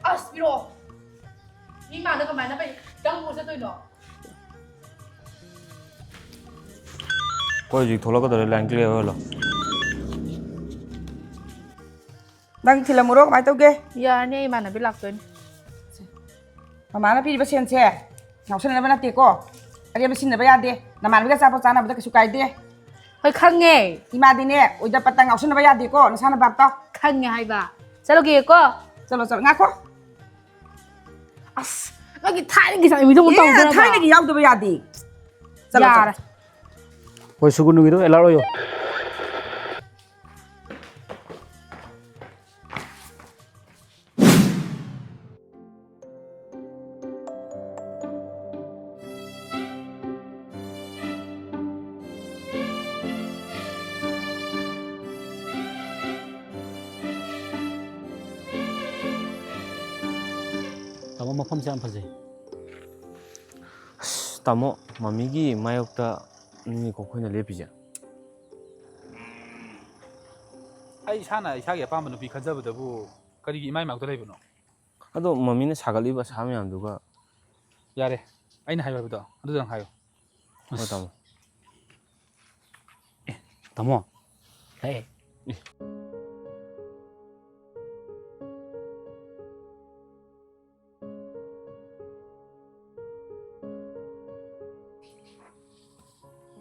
ꯑꯁ, ꯄꯤꯔꯛꯑꯣ꯫ ꯃꯤ ꯃꯥꯡꯗ ꯀꯃꯥꯏꯅ ꯄꯩ-, ꯈꯤꯇꯪ ꯄꯨꯔ ꯆꯠꯇꯣꯏꯅꯣ? ꯑꯩꯈꯣꯏ ꯍꯧꯖꯤꯛ ꯊꯣꯛꯂꯛꯀꯗꯧꯔꯦ, line clear ꯑꯣꯏꯍꯜꯂꯣ꯫ ꯅꯪ ꯊꯤꯜꯂꯝꯃꯨꯔꯣ, ꯀꯃꯥꯏꯅ ꯇꯧꯒꯦ? ꯌꯥꯔꯅꯤ, ꯑꯩ ꯏꯃꯥꯟꯅꯕꯤ ꯂꯥꯛꯇꯣꯏꯅꯦ꯫ ꯃꯃꯥꯅ ꯄꯤꯔꯤꯕ ꯁꯦꯟꯁꯦ ꯉꯥꯎꯁꯟꯅꯅꯕ ꯅꯠꯇꯦꯀꯣ꯫ ꯑꯔꯦꯝꯕ ꯁꯤꯖꯤꯟꯅꯕ ꯌꯥꯗꯦ꯫ ꯅꯃꯥꯟꯅꯕꯤꯒ ꯑꯆꯥꯄꯣꯠ ꯆꯥꯅꯕꯗ ꯀꯩꯁꯨ ꯀꯥꯏꯗꯦ꯫ ꯍꯣꯏ, ꯈꯪꯉꯦ꯫ ꯏꯃꯥꯗꯤꯅꯦ, ꯑꯣꯏꯗ ꯄꯠꯇ ꯉꯥꯎꯁꯟꯅꯕ ꯌꯥꯗꯦꯀꯣ, ꯅꯁꯥꯅ ꯚꯥꯞ ꯇꯥꯎ꯫ ꯈꯪꯉꯦ ꯍꯥꯏꯕ꯫ ꯆꯠꯂꯨꯒꯦꯀꯣ꯫ ꯆꯠꯂꯣ, ꯆꯠꯂꯣ, ꯉꯥꯏꯈꯣ꯫ ꯑꯁ, ꯅꯪꯒꯤ ꯊꯥꯏꯅꯒꯤ ꯆꯠꯅꯕꯤꯗꯣ ꯑꯃꯨꯛ ꯑꯦ, ꯇꯧꯗꯣꯔꯕ? ꯊꯥꯏꯅꯒꯤ ꯌꯥꯎꯗꯕ ꯌꯥꯗꯦ꯫ ꯆꯠꯂꯣ, ꯌꯥꯔꯦ꯫ ꯆꯠꯂꯣ꯫ ꯍꯣꯏ, ꯁꯨꯒꯨꯅꯨꯒꯤꯗꯣ alert ꯑꯣꯏꯌꯣ꯫ ꯇꯥꯃꯣ, ꯃꯐꯝꯁꯦ ꯌꯥꯝ ꯐꯖꯩ꯫ ꯑꯁ, ꯇꯥꯃꯣ, ꯃꯃꯤꯒꯤ ꯃꯥꯌꯣꯛꯇ ꯅꯤꯀꯣ ꯑꯩꯈꯣꯏꯅ ꯂꯦꯞꯄꯤꯁꯦ꯫ ꯑꯩ ꯏꯁꯥꯅ ꯏꯁꯥꯒꯤ ꯑꯄꯥꯝꯕ ꯅꯨꯄꯤ ꯈꯟꯖꯕꯗꯕꯨ ꯀꯔꯤꯒꯤ ꯏꯃꯥꯏ ꯃꯥꯏꯃꯥꯏꯗ ꯂꯩꯕꯅꯣ? ꯑꯗꯣ ꯃꯃꯤꯅ ꯁꯥꯒꯠꯂꯤꯕ ꯑꯁꯥ ꯃꯌꯥꯝꯗꯨꯒ꯫ ꯌꯥꯔꯦ, ꯑꯩꯅ ꯍꯥꯏꯌꯣ ꯍꯥꯏꯕꯗꯣ ꯑꯗꯨꯗꯪ ꯍꯥꯏꯌꯣ꯫ ꯍꯣꯏ, ꯇꯥꯃꯣ꯫ ꯑꯦ, ꯇꯥꯃꯣ꯫ ꯍꯦ꯫ ꯑꯦ꯫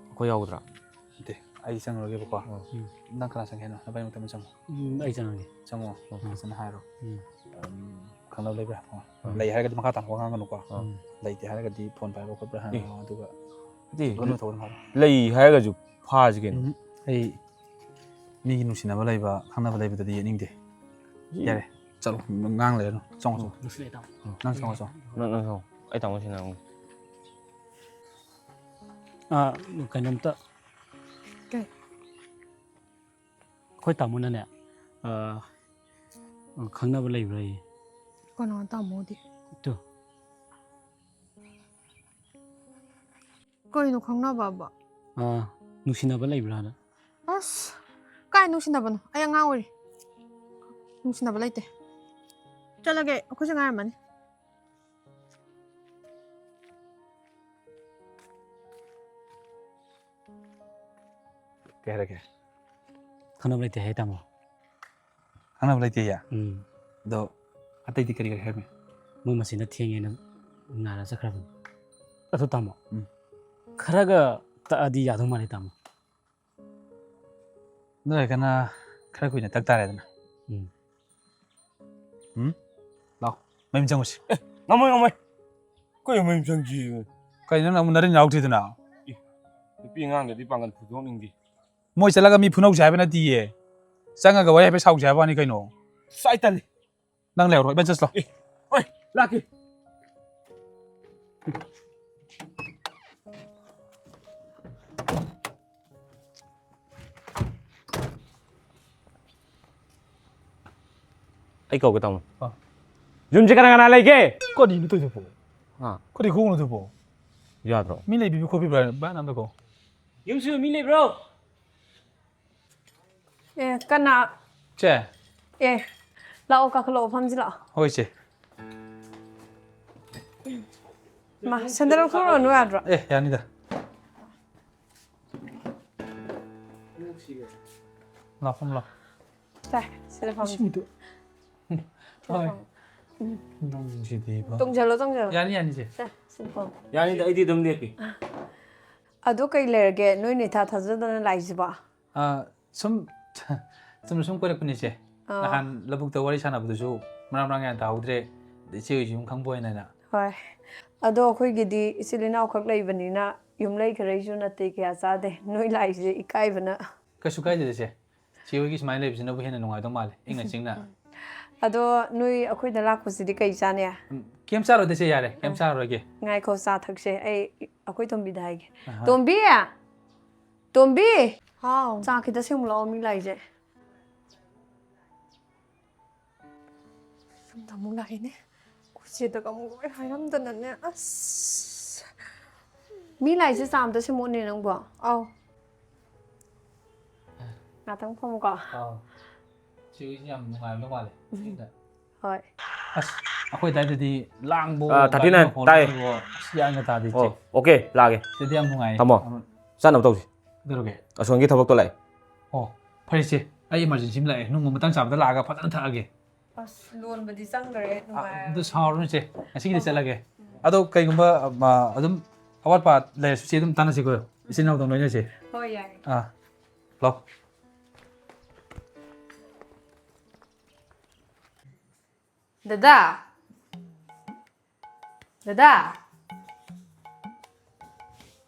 ꯑꯩꯈꯣꯏ ꯌꯥꯎꯒꯗ꯭ꯔꯥ? ꯅꯠꯇꯦ, ꯑꯩ ꯆꯪꯉꯔꯣꯏꯒꯦꯕꯀꯣ꯫ ꯑꯥ꯫ ꯎꯝ꯫ ꯅꯪ ꯀꯅꯥ ꯆꯪꯒꯦ ꯍꯥꯏꯅꯣ? ꯅꯕꯥꯅꯤꯃꯛꯇ ꯑꯃ ꯆꯪꯉꯣ꯫ ꯎꯝ, ꯑꯩ ꯆꯪꯉꯒꯦ꯫ ꯆꯪꯉꯣ, ꯎꯝ꯫ ꯐꯖꯅ ꯍꯥꯏꯔꯣ꯫ ꯎꯝ꯫ ꯑꯝ, ꯈꯪꯅꯕ ꯂꯩꯕ꯭ꯔꯥ ꯍꯪꯉꯣ꯫ ꯎꯝ꯫ ꯂꯩ ꯍꯥꯏꯔꯒꯗꯤ ꯃꯈꯥ ꯇꯥꯅ ꯋꯥ ꯉꯥꯡꯒꯅꯨꯀꯣ꯫ ꯎꯝ꯫ ꯂꯩꯇꯦ ꯍꯥꯏꯔꯒꯗꯤ ꯐꯣꯟ ꯄꯥꯏꯕ꯭ꯔꯥ ꯈꯣꯠꯄ꯭ꯔꯥ ꯑꯦ꯫ ꯍꯪꯉꯣ, ꯑꯗꯨꯒ ꯅꯠꯇꯦ, ꯊꯣꯛꯅ ꯊꯣꯛꯅ ꯍꯥꯏꯔꯣ꯫ ꯂꯩ ꯍꯥꯏꯔꯒꯁꯨ ꯐꯥꯁꯤ ꯀꯩꯅꯣ꯫ ꯎꯝ, ꯑꯩ ꯃꯤꯒꯤ ꯅꯨꯡꯁꯤꯅꯕ ꯂꯩꯕ, ꯈꯪꯅꯕ ꯂꯩꯕꯗꯗꯤ ꯌꯦꯠꯅꯤꯡꯗꯦ꯫ ꯌꯥꯔꯦ, ꯆꯠꯂꯣ, ꯉꯥꯡ ꯂꯩꯔꯅꯨ, ꯆꯪꯉꯣ, ꯆꯪꯉꯣ꯫ ꯅꯨꯡꯁꯤꯠ ꯂꯩ, ꯇꯥꯃꯣ꯫ ꯅꯪ ꯆꯪꯉꯣ, ꯆꯪꯉꯣ꯫ ꯅꯪ, ꯅꯪ ꯆꯪꯉꯣ꯫ ꯑꯩ ꯇꯥꯃꯣ ꯁꯤꯟꯅꯔꯝꯒꯦ꯫ ꯑꯥ, ꯀꯩꯅꯣꯝꯇ꯫ ꯀꯩ? ꯑꯩꯈꯣꯏ ꯇꯥꯃꯣꯅꯅꯦ, ꯑꯥ, ꯈꯪꯅꯕ ꯂꯩꯕ꯭ꯔꯥꯌꯦ꯫ ꯀꯅꯥ ꯇꯥꯃꯣꯗꯤ? ꯇꯨ꯫ ꯀꯩꯅꯣ ꯈꯪꯅꯕꯕꯣ? ꯑꯥ, ꯅꯨꯡꯁꯤꯅꯕ ꯂꯩꯕ꯭ꯔꯥꯅ꯫ ꯑꯁ, ꯀꯥꯏ ꯅꯨꯡꯁꯤꯅꯕꯅꯣ? ꯑꯩ ꯑꯉꯥꯡ ꯑꯣꯏꯔꯤ꯫ ꯅꯨꯡꯁꯤꯅꯕ ꯂꯩꯇꯦ꯫ ꯆꯠꯂꯒꯦ, ꯑꯩꯈꯣꯏꯁꯨ ꯉꯥꯏꯔꯝꯃꯅꯤ꯫ ꯀꯩ ꯍꯥꯏꯔꯛꯀꯦ? ꯈꯪꯅꯕ ꯂꯩꯇꯦ ꯍꯥꯏ, ꯇꯥꯃꯣ꯫ ꯈꯪꯅꯕ ꯂꯩꯇꯦꯌꯦ? ꯎꯝ꯫ ꯑꯗꯣ ꯑꯇꯩꯗꯤ ꯀꯔꯤ ꯀꯔꯤ ꯍꯥꯏꯔꯝꯃꯤ? ꯃꯣꯏ ꯃꯆꯤꯟꯗ ꯊꯦꯡꯉꯦꯅ ꯉꯥꯏꯔ ꯆꯠꯈ꯭ꯔꯕꯅꯤ꯫ ꯑꯗꯨ ꯇꯥꯃꯣ, ꯎꯝ꯫ ꯈꯔꯒ ꯇꯛꯑꯗꯤ ꯌꯥꯗꯧ ꯃꯥꯜꯂꯦ, ꯇꯥꯃꯣ꯫ ꯑꯗꯨ ꯑꯣꯏꯔꯒꯅ ꯈꯔ ꯀꯨꯏꯅ ꯇꯛ ꯇꯥꯔꯦꯗꯅ꯫ ꯎꯝ꯫ ꯎꯝ? ꯂꯥꯛꯑꯣ, ꯃꯌꯨꯝ ꯆꯪꯉꯨꯁꯤ꯫ ꯑꯦ, ꯉꯝꯃꯣꯏ, ꯉꯝꯃꯣꯏ꯫ ꯀꯩ ꯃꯌꯨꯝ ꯆꯪꯁꯤ? ꯀꯩꯅꯣ, ꯅꯪ ꯑꯃꯨꯛ ꯅꯔꯤꯟ ꯌꯥꯎꯗ꯭ꯔꯤꯗꯨꯅ? ꯑꯦ, ꯅꯨꯄꯤ ꯑꯉꯥꯡꯗꯗꯤ ꯄꯥꯡꯒꯜ ꯐꯨꯗꯣꯛꯅꯤꯡꯗꯦ꯫ ꯃꯣꯏ ꯆꯠꯂꯒ ꯃꯤ ꯐꯨꯅꯧꯁꯦ ꯍꯥꯏꯕ ꯅꯠꯇꯤꯌꯦ꯫ ꯆꯪꯉꯒ ꯋꯥꯔꯤ ꯍꯥꯏꯐꯦꯠ ꯁꯥꯎꯁꯦ ꯍꯥꯏꯕ ꯋꯥꯅꯤ ꯀꯩꯅꯣ꯫ ꯑꯁ, ꯑꯩ ꯇꯜꯂꯤ꯫ ꯅꯪ ꯂꯩꯍꯧꯔꯣ, ꯏꯕꯥꯅꯤ ꯆꯠꯁꯤ ꯂꯥꯎ꯫ ꯑꯦ, ꯍꯣꯏ, ꯂꯥꯛꯀꯦ꯫ ꯑꯩ ꯀꯧꯒꯦ, ꯇꯥꯃꯣ꯫ ꯑꯥ꯫ ꯌꯨꯝꯁꯦ ꯀꯅꯥ ꯀꯅꯥ ꯂꯩꯒꯦ? ꯀꯔꯤꯅꯣ ꯇꯧꯔꯤꯗꯨꯕꯣ? ꯑꯥ꯫ ꯀꯔꯤ ꯈꯨꯍꯪꯅꯣ ꯑꯗꯨꯕꯣ? ꯌꯥꯗ꯭ꯔꯣ? ꯃꯤ ꯂꯩꯕꯤꯕ꯭ꯔꯥ ꯈꯣꯠꯄꯤꯕ꯭ꯔꯥ? ꯚꯥꯏ, ꯑꯝꯇ ꯀꯧ꯫ ꯌꯨꯝꯁꯤꯕꯨ ꯃꯤ ꯂꯩꯕ꯭ꯔꯣ? ꯑꯦ, ꯀꯅꯥ? ꯆꯦ꯫ ꯑꯦ, ꯂꯥꯛꯑꯣ, ꯀꯥꯈꯠꯂꯛꯑꯣ, ꯐꯝꯁꯤ ꯂꯥꯛꯑꯣ꯫ ꯍꯣꯏ, ꯆꯦ꯫ ꯃꯥ, ꯁꯦꯟꯗꯜ ꯂꯧꯊꯣꯛꯎꯔꯅꯨ ꯌꯥꯗ꯭ꯔꯣ? ꯑꯦ, ꯌꯥꯅꯤꯗ꯫ ꯂꯥꯛꯑꯣ, ꯐꯝ ꯂꯥꯛꯑꯣ꯫ ꯁꯦ, ꯁꯤꯗ ꯐꯝꯁꯤ꯫ ꯏꯁꯤꯡꯗꯨ꯫ ꯍꯣꯏ꯫ ꯅꯪꯁꯤꯗꯤꯕ꯫ ꯇꯣꯡꯁꯤꯜꯂꯣ, ꯇꯣꯡꯁꯤꯜꯂꯣ꯫ ꯌꯥꯅꯤ, ꯌꯥꯅꯤ, ꯆꯦ꯫ ꯁꯦ, ꯁꯤꯗ ꯐꯝ꯫ ꯌꯥꯅꯤꯗ, ꯑꯩꯗꯤ ꯑꯗꯨꯝ ꯂꯦꯞꯄꯤ꯫ ꯑꯗꯣ ꯀꯩ ꯂꯩꯔꯒꯦ? ꯅꯣꯏꯅ ꯏꯊꯥ ꯊꯥꯖꯗꯅ ꯂꯥꯛꯏꯁꯤꯕꯣ? ꯑꯥ, ꯁꯨꯝ, ꯆꯨꯝꯅ ꯁꯨꯝ ꯀꯣꯏꯔꯛꯄꯅꯤ, ꯆꯦ꯫ ꯑꯥ꯫ ꯅꯍꯥꯟ ꯂꯧꯕꯨꯛꯇ ꯋꯥꯔꯤ ꯁꯥꯟꯅꯕꯗꯨꯁꯨ ꯃꯔꯥꯡ ꯃꯔꯥꯡ ꯌꯥꯝ ꯇꯥꯍꯧꯗ꯭ꯔꯦ꯫ ꯑꯗꯩ ꯏꯆꯦ ꯍꯣꯏꯁꯨ ꯌꯨꯝ ꯈꯪꯕ ꯑꯣꯏꯅ ꯑꯩꯅ꯫ ꯍꯣꯏ꯫ ꯑꯗꯣ ꯑꯩꯈꯣꯏꯒꯤꯗꯤ ꯏꯆꯤꯜ ꯏꯅꯥꯎꯈꯛ ꯂꯩꯕꯅꯤꯅ ꯌꯨꯝ ꯂꯩꯈꯔꯩꯁꯨ ꯅꯥꯇꯩ ꯀꯌꯥ ꯆꯥꯗꯦ꯫ ꯅꯣꯏ ꯂꯥꯛꯏꯁꯦ ꯏꯀꯥꯏꯕꯅ꯫ ꯀꯩꯁꯨ ꯀꯥꯏꯗꯦꯗ, ꯆꯦ꯫ ꯆꯦ ꯍꯣꯏꯒꯤ ꯁꯨꯃꯥꯏꯅ ꯂꯩꯕꯁꯤꯅꯕꯨ ꯍꯦꯟꯅ ꯅꯨꯡꯉꯥꯏꯗꯧ ꯃꯥꯜꯂꯦ, ꯏꯪꯅ ꯆꯤꯛꯅ꯫ ꯑꯗꯣ ꯅꯣꯏ ꯑꯩꯈꯣꯏꯗ ꯂꯥꯛꯄꯁꯤꯗꯤ ꯀꯩ ꯆꯥꯅꯤ? ꯎꯝ, ꯀꯩꯝ ꯆꯥꯔꯣꯏꯗ, ꯆꯦ, ꯌꯥꯔꯦ꯫ ꯀꯩꯝ ꯑꯥ꯫ ꯆꯥꯔꯔꯣꯏꯒꯦ꯫ ꯉꯥꯏꯈꯣ, ꯆꯥ ꯊꯛꯁꯦ꯫ ꯑꯩ ꯑꯩꯈꯣꯏ ꯇꯣꯝꯕꯤꯗ ꯍꯥꯏꯒꯦ꯫ ꯑꯍꯥ꯫ ꯇꯣꯝꯕꯤ! ꯇꯣꯝꯕꯤ! ꯍꯥꯎ꯫ ꯆꯥ ꯈꯤꯇ ꯁꯦꯝꯃꯨ ꯂꯥꯛꯑꯣ, ꯃꯤ ꯂꯥꯛꯏꯁꯦ꯫ ꯌꯨꯝꯗ ꯑꯃꯨꯛ ꯂꯥꯛꯏꯅꯦ꯫ ꯑꯩꯈꯣꯏ ꯆꯦꯗꯒ ꯑꯃꯨꯛ ꯂꯣꯏ ꯍꯥꯏꯔꯝꯗꯅꯅꯦ꯫ ꯑꯁ꯫ ꯃꯤ ꯂꯥꯛꯏꯁꯦ ꯆꯥ ꯑꯝꯇ ꯁꯦꯝꯃꯛꯑꯣꯅꯦ ꯅꯪꯕꯣ꯫ ꯑꯥꯎ꯫ ꯉꯥꯛꯇꯪ ꯐꯝꯃꯨꯀꯣ꯫ ꯑꯥꯎ꯫ ꯆꯦ ꯍꯣꯏꯁꯦ ꯌꯥꯝ ꯅꯨꯡꯉꯥꯏꯔꯝꯗꯧ ꯃꯥꯜꯂꯦ꯫ ꯎꯝ꯫ ꯏꯪꯅ꯫ ꯍꯣꯏ꯫ ꯑꯁ, ꯑꯩꯈꯣꯏ ꯑꯗꯥꯏꯗꯗꯤ ꯂꯥꯡꯕꯣ, ꯑꯥ, ꯊꯥꯔꯇꯤ ꯅꯥꯏꯟ ꯒꯥꯔꯤ ꯃꯈꯣꯟ ꯇꯥꯏ꯫ ꯍꯧꯕꯣ, ꯑꯁ, ꯒ꯭ꯌꯥꯟꯒ ꯇꯥꯗꯦ, ꯆꯦ꯫ ꯑꯣ, ꯑꯣꯀꯦ, ꯂꯥꯛꯑꯒꯦ꯫ ꯁꯤꯗꯤ ꯌꯥꯝ ꯅꯨꯡꯉꯥꯏꯌꯦ꯫ ꯊꯝꯃꯣ꯫ ꯌꯥꯝ ꯆꯥꯅꯕ ꯇꯧꯁꯤ꯫ ꯀꯩꯗꯧꯔꯒꯦ? ꯑꯁꯣꯝꯒꯤ ꯊꯕꯛꯇꯣ ꯂꯥꯛꯑꯦ꯫ ꯑꯣ, ꯐꯔꯦ, ꯆꯦ꯫ ꯑꯩ emergency ꯑꯃ ꯂꯥꯛꯑꯦ꯫ ꯅꯣꯡꯃ ꯃꯇꯥꯡ ꯆꯥꯕꯗ ꯂꯥꯛꯑꯒ ꯐꯖꯅ ꯊꯛꯑꯒꯦ꯫ ꯑꯁ, ꯂꯣꯟꯕꯗꯤ ꯆꯪꯈ꯭ꯔꯦ, ꯑꯥ, ꯅꯨꯡꯉꯥꯏꯔꯦ꯫ ꯑꯗꯨ ꯁꯥꯎꯔꯅꯨ, ꯆꯦ꯫ ꯉꯁꯤꯒꯤꯗꯤ ꯍꯣꯏ, ꯍꯣꯏ꯫ ꯆꯠꯂꯒꯦ꯫ ꯎꯝ꯫ ꯑꯗꯣ ꯀꯩꯒꯨꯝꯕ, ꯑ, ꯑꯗꯨꯝ ꯑꯋꯥꯠ ꯑꯄꯥ ꯂꯩꯔꯁꯨ, ꯆꯦ, ꯑꯗꯨꯝ ꯇꯥꯟꯅꯁꯤꯀꯣ꯫ ꯏꯆꯤꯟ ꯏꯅꯥꯎꯗꯧ ꯂꯣꯏꯅꯁꯦ꯫ ꯍꯣꯏ, ꯌꯥꯏ꯫ ꯑꯥ, ꯂꯥꯎ꯫ ꯗꯗꯥ꯫ ꯗꯗꯥ꯫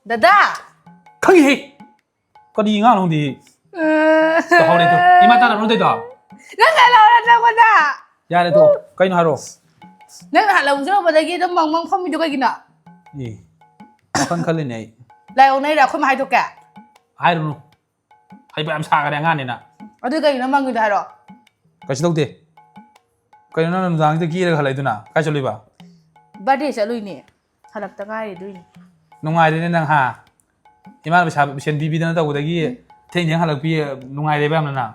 ꯗꯗꯥ꯫ ꯈꯪꯉꯤꯍꯦ꯫ ꯀꯔꯤ ꯑꯉꯥꯡꯅꯣ ꯈꯪꯗꯦ꯫ ꯑ꯫ ꯇꯧꯍꯧꯔꯦ ꯑꯗꯣ꯫ ꯏꯃꯥ ꯇꯥꯟꯅꯕ꯭ꯔꯣ ꯇꯧꯗꯣ? ꯅꯪ ꯀꯩ ꯂꯧꯔ ꯆꯪꯕꯗ? ꯌꯥꯔꯦ ꯇꯣ꯫ ꯀꯩꯅꯣ ꯍꯥꯏꯔꯣ꯫ ꯅꯪ ꯅꯍꯥꯟ ꯂꯧ ꯆꯠꯂꯨꯕꯗꯒꯤ ꯑꯗꯨꯝ ꯃꯪ ꯃꯪ ꯐꯝꯃꯤꯗꯣ ꯀꯩꯒꯤꯅꯣ? ꯑꯦ꯫ ꯋꯥꯈꯜ ꯈꯜꯂꯤꯅꯦ ꯑꯩ꯫ ꯂꯥꯏ ꯑꯣꯛꯅꯩꯔꯥ ꯑꯩꯈꯣꯏ ꯃꯥ ꯍꯥꯏꯗꯣꯛꯀꯦ? ꯍꯥꯏꯔꯨꯅꯨ꯫ ꯍꯩꯄꯥ ꯌꯥꯝ ꯁꯥꯈꯔꯦ ꯑꯉꯥꯡꯅꯤꯅ꯫ ꯑꯗꯨ ꯀꯩꯒꯤꯅꯣ ꯃꯪꯉꯤꯗꯣ ꯍꯥꯏꯔꯣ? ꯀꯩꯁꯨ ꯇꯧꯗꯦ꯫ ꯀꯩꯅꯣ ꯅꯪ ꯅꯨꯡꯗꯥꯡꯁꯤꯗ ꯀꯦꯔꯒ ꯍꯜꯂꯛꯏꯗꯨꯅ? ꯀꯥꯏ ꯆꯠꯂꯨꯏꯕ? Birthday ꯆꯠꯂꯨꯏꯅꯦ꯫ ꯍꯜꯂꯛꯇ ꯉꯥꯏꯔꯤ ꯑꯗꯨꯏꯅꯦ꯫ ꯅꯨꯡꯉꯥꯏꯔꯦꯅꯦ ꯅꯪ, ꯍꯥ? ꯏꯃꯥꯅ ꯄꯩꯁꯥ ꯁꯦꯟ ꯄꯤꯕꯤꯗꯅ ꯇꯧꯕꯗꯒꯤ ꯊꯦꯡ ꯊꯦꯡ ꯍꯜꯂꯛꯄꯤ, ꯅꯨꯡꯉꯥꯏꯔꯦꯕ ꯌꯥꯝꯅ ꯅꯪ?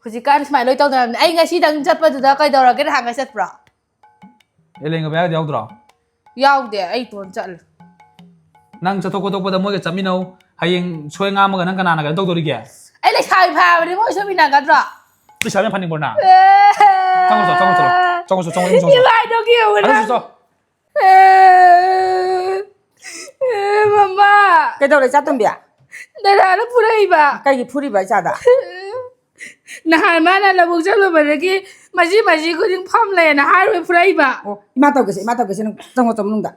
ꯍꯧꯖꯤꯛꯀꯥꯟ ꯁꯨꯃꯥꯏꯅ ꯂꯣꯏ ꯇꯧꯅꯔꯕꯅꯦ꯫ ꯑꯩ ꯉꯁꯤꯗꯪ ꯆꯠꯄꯗꯨꯗ ꯀꯩꯗꯧꯔꯒꯦ? ꯅꯍꯥꯟꯒꯩ ꯆꯠꯄ꯭ꯔꯣ? ꯑꯦꯂꯦꯟꯒ ꯃꯌꯥꯗꯤ ꯌꯥꯎꯗ꯭ꯔꯣ? ꯌꯥꯎꯗꯦ, ꯑꯩ ꯏꯇꯣꯟ ꯆꯠꯂꯦ꯫ ꯅꯪ ꯆꯠꯊꯣꯛ ꯈꯣꯠꯇꯣꯛꯄꯗ ꯃꯣꯏꯒ ꯆꯠꯃꯤꯟꯅꯧ꯫ ꯍꯌꯦꯡ ꯁꯣꯏ ꯉꯥꯝꯃꯒ ꯅꯪ ꯀꯅꯥꯅ ꯀꯩꯅꯣ ꯇꯧꯗꯣꯔꯤꯒꯦ? ꯑꯩ ꯂꯩꯁꯥꯕꯤ ꯐꯥꯕꯅꯤ, ꯃꯣꯏ ꯆꯠꯃꯤꯟꯅꯒꯗ꯭ꯔꯣ? ꯂꯩꯁꯥꯕꯤ ꯌꯥꯝ ꯐꯥꯅꯤꯡꯕ꯭ꯔꯣ ꯅꯪ? ꯑꯦ꯫ ꯆꯪꯉꯨ ꯆꯣ, ꯆꯪꯉꯨ ꯆꯣ꯫ ꯆꯪꯉꯨ ꯆꯣ, ꯆꯪꯉꯨ ꯆꯣ, ꯆꯪꯉꯨ ꯆꯣ꯫ ꯏꯃꯥꯏꯗꯣ ꯀꯤꯍꯧꯕꯅ꯫ ꯆꯪꯉꯨ ꯆꯣ, ꯆꯣ꯫ ꯑꯦ, ꯑꯦ, ꯃꯃꯥ꯫ ꯀꯩꯗꯧꯔꯦ, ꯏꯆꯥꯇꯣꯝꯕꯤ? ꯗꯗꯥꯅ ꯐꯨꯔꯛꯏꯕ꯫ ꯀꯩꯒꯤ ꯐꯨꯔꯤꯕ ꯏꯆꯥꯗ? ꯅꯍꯥꯟ ꯃꯥꯅ ꯂꯧꯕꯨꯛ ꯆꯠꯂꯨꯕꯗꯒꯤ ꯃꯆꯤ ꯃꯆꯤ ꯈꯨꯗꯤꯡ ꯐꯝ ꯂꯩꯌꯦꯅ ꯍꯥꯏꯔꯨꯕꯩ ꯐꯨꯔꯛꯏꯕ꯫ ꯑꯣ, ꯏꯃꯥ ꯇꯧꯒꯦꯁꯦ, ꯏꯃꯥ ꯇꯧꯒꯦꯁꯦ, ꯅꯪ ꯆꯪꯉꯣ, ꯆꯪꯉꯣ ꯃꯅꯨꯡꯗ꯫